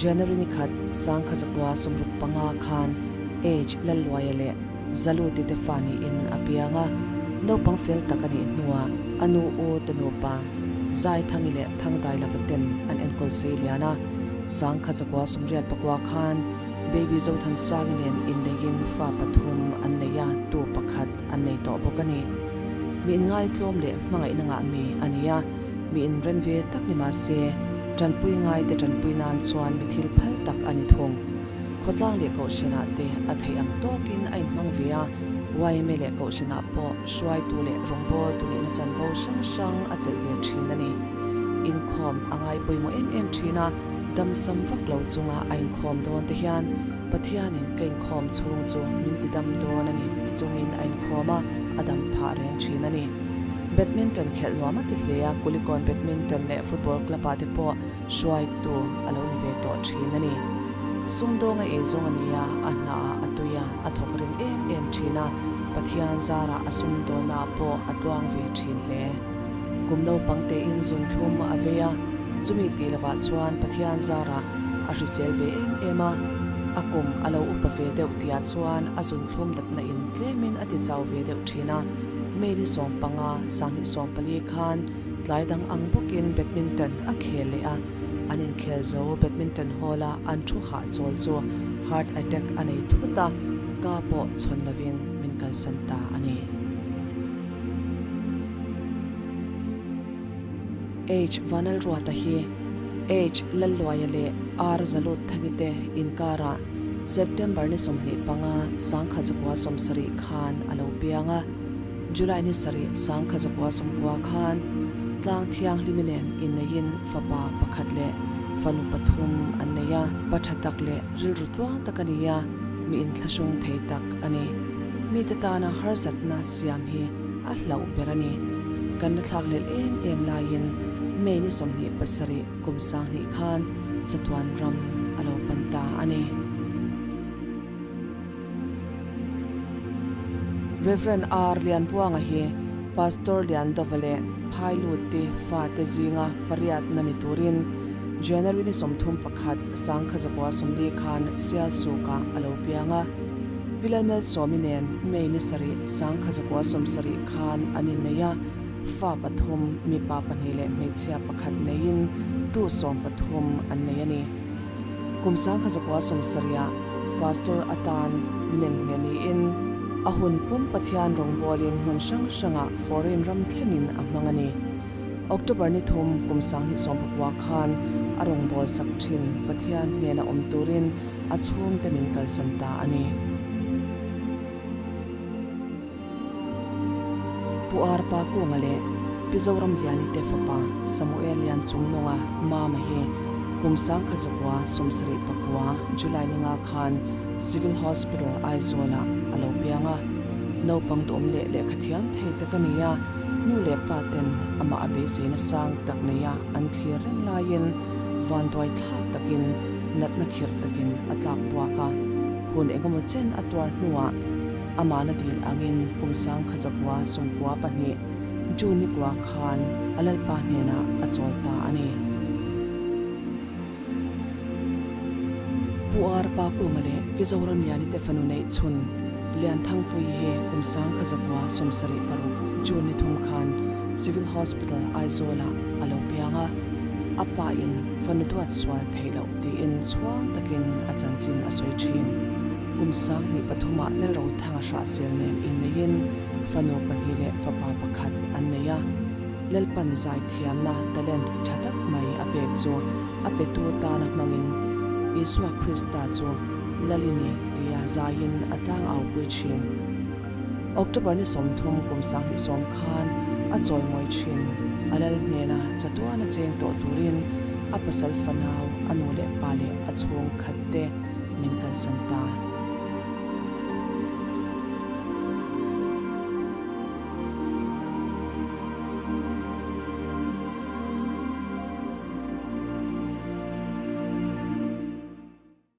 January ni khat 1965 khan Age Lalluaia leh Zaluti te fa niin a piang a, naupang fel tak a nih hnuah a nu u te nupa Zaithangi leh Thangdailava ten an enkawl sei lian a, 1989 khan Baby Zothansangi nen inneiin fa pathum an nei a, tu pakhat an nei tawh bawk a ni. Mi inngaihtlawm leh hmangaihna ngah mi a ni a, mi inren ve tak ni mah se, tanpui ngaite tanpui nan chuan mi thil phal tak a ni thung. Khawtlang leh Kohhranah te a theih ang tawkin a inhmang ve a, yma leh Kohhranah pawh hruaitu leh rawngbawltu nihna chanvo hrang hrang a chelh ve thin a ni. Inkhawm a ngai pawimawh em em thin a, damsam vak lo chunga a inkhawm dawn te hian Pathianin ka inkhawm chhung chu min ti dam dawn a ni ti chungin a inkhawm a, a dam phah reng thin a ni. Badminton khelh nuam a ti hle a, Kulikawn Badminton leh Football Club ah te pawh hruaitu a lo ni ve tawh thin a ni. Sumdawnga eizawng a ni a, a hnaah a tui a, a thawk rim em em thin a, Pathian zarah a sumdawnnaah pawh a tluang ve thin hle. Kum naupang tein zunthlum a vei a, chumi tih lovah chuan Pathian zarah a hrisel ve em em a, a kum a lo upa ve deuh tihah chuan a zunthlum datna in tlemin a ti chau ve deuh thin a, May ni 15, 2014 khan Tlai dang ang bawkin badminton a khel leh a, an inkhel zo badminton hall a an thu hahchawl chu heart attack a nei thut a, ka pawh chhawn lovin min kalsan ta a ni. H Vanlalruata hi H Lalluaia leh R Zalut Thangi te inkarah September ni 25, 1970 khan a lo piang a. July ni 7, 1990 khan Tlang Thianghlimi nen inneiin fapa pakhat leh fanu pathum an nei a, pa tha tak leh rilru tluang tak a ni a, mi inthlahrung thei tak a ni. Mite tana harsatna siam hi a hlauh ber a ni. Kan la thlakhlelh em em laiin May ni 27 kum 2000 khan chatuan ram a lo pan ta a ni. Rev. R. Lianbuanga hi Pastor Liandova leh Phailuti fate zinga pariatna ni turin January ni 31, 1940 khan Sialsukah a lo piang a. Pi Lalmalsawmi nen May ni 7, 1970 khan an innei a, fa pathum, mipa pahnih leh hmeichhia pakhat neiin tu 13 an nei a ni. Kum 1970 Pastor atan nem nge niin a hun pum Pathian rawngbawlin hmun hrang hrangah foreign ram thlengin a hmang a ni. October ni 3 kum 2019 khan a rawngbâwl sak thin Pathian hnena awm turin a chhungte min kalsan ta a ni. Pu Arpa Kunga leh Pi Zoram Liani te fapa Samuel Lian Chungnunga Mama hi kum 1979 July ni nga khan Civil Hospital Aizawlah a lo piang a. Naupang duhawm leh lehkha thiam thei tak a ni a, nu leh pa ten amah a beiseina sang tak neia an thlir reng laiin Vanduai thlak takin natna khirh takin a tlak buak a, hun engemaw chen a tuar hnuah amahna dil angin kum 1914 June ni kua khan a Lalpa hnenah a chawl ta a ni. Pu Arpa Kunga leh Pi Zoramliani te fanu neih chhun Lianthangpuii hi kum 1976 June ni thum khan Civil Hospital Aizawl-ah a lo piang a, a pa in fanu duat sual theih loh tiin chhuang takin a chanchin a sawi thin. Kum 2003 ah Lalrothanga Hrahsel nen inneiin fanu pahnih leh fapa pakhat an nei a. Lalpan zaithiamna talent tha tak mai a pek chu a petu tana hmangin Isua Krista chu Lalini tia zaiin a tlang aupui thin. October ni 30 kum 2010 khan a chawimawi thin. A lal hnena chatuan a cheng tawh turin a pasal fanau, a nu leh pa leh a chhung khat te min kalsan ta.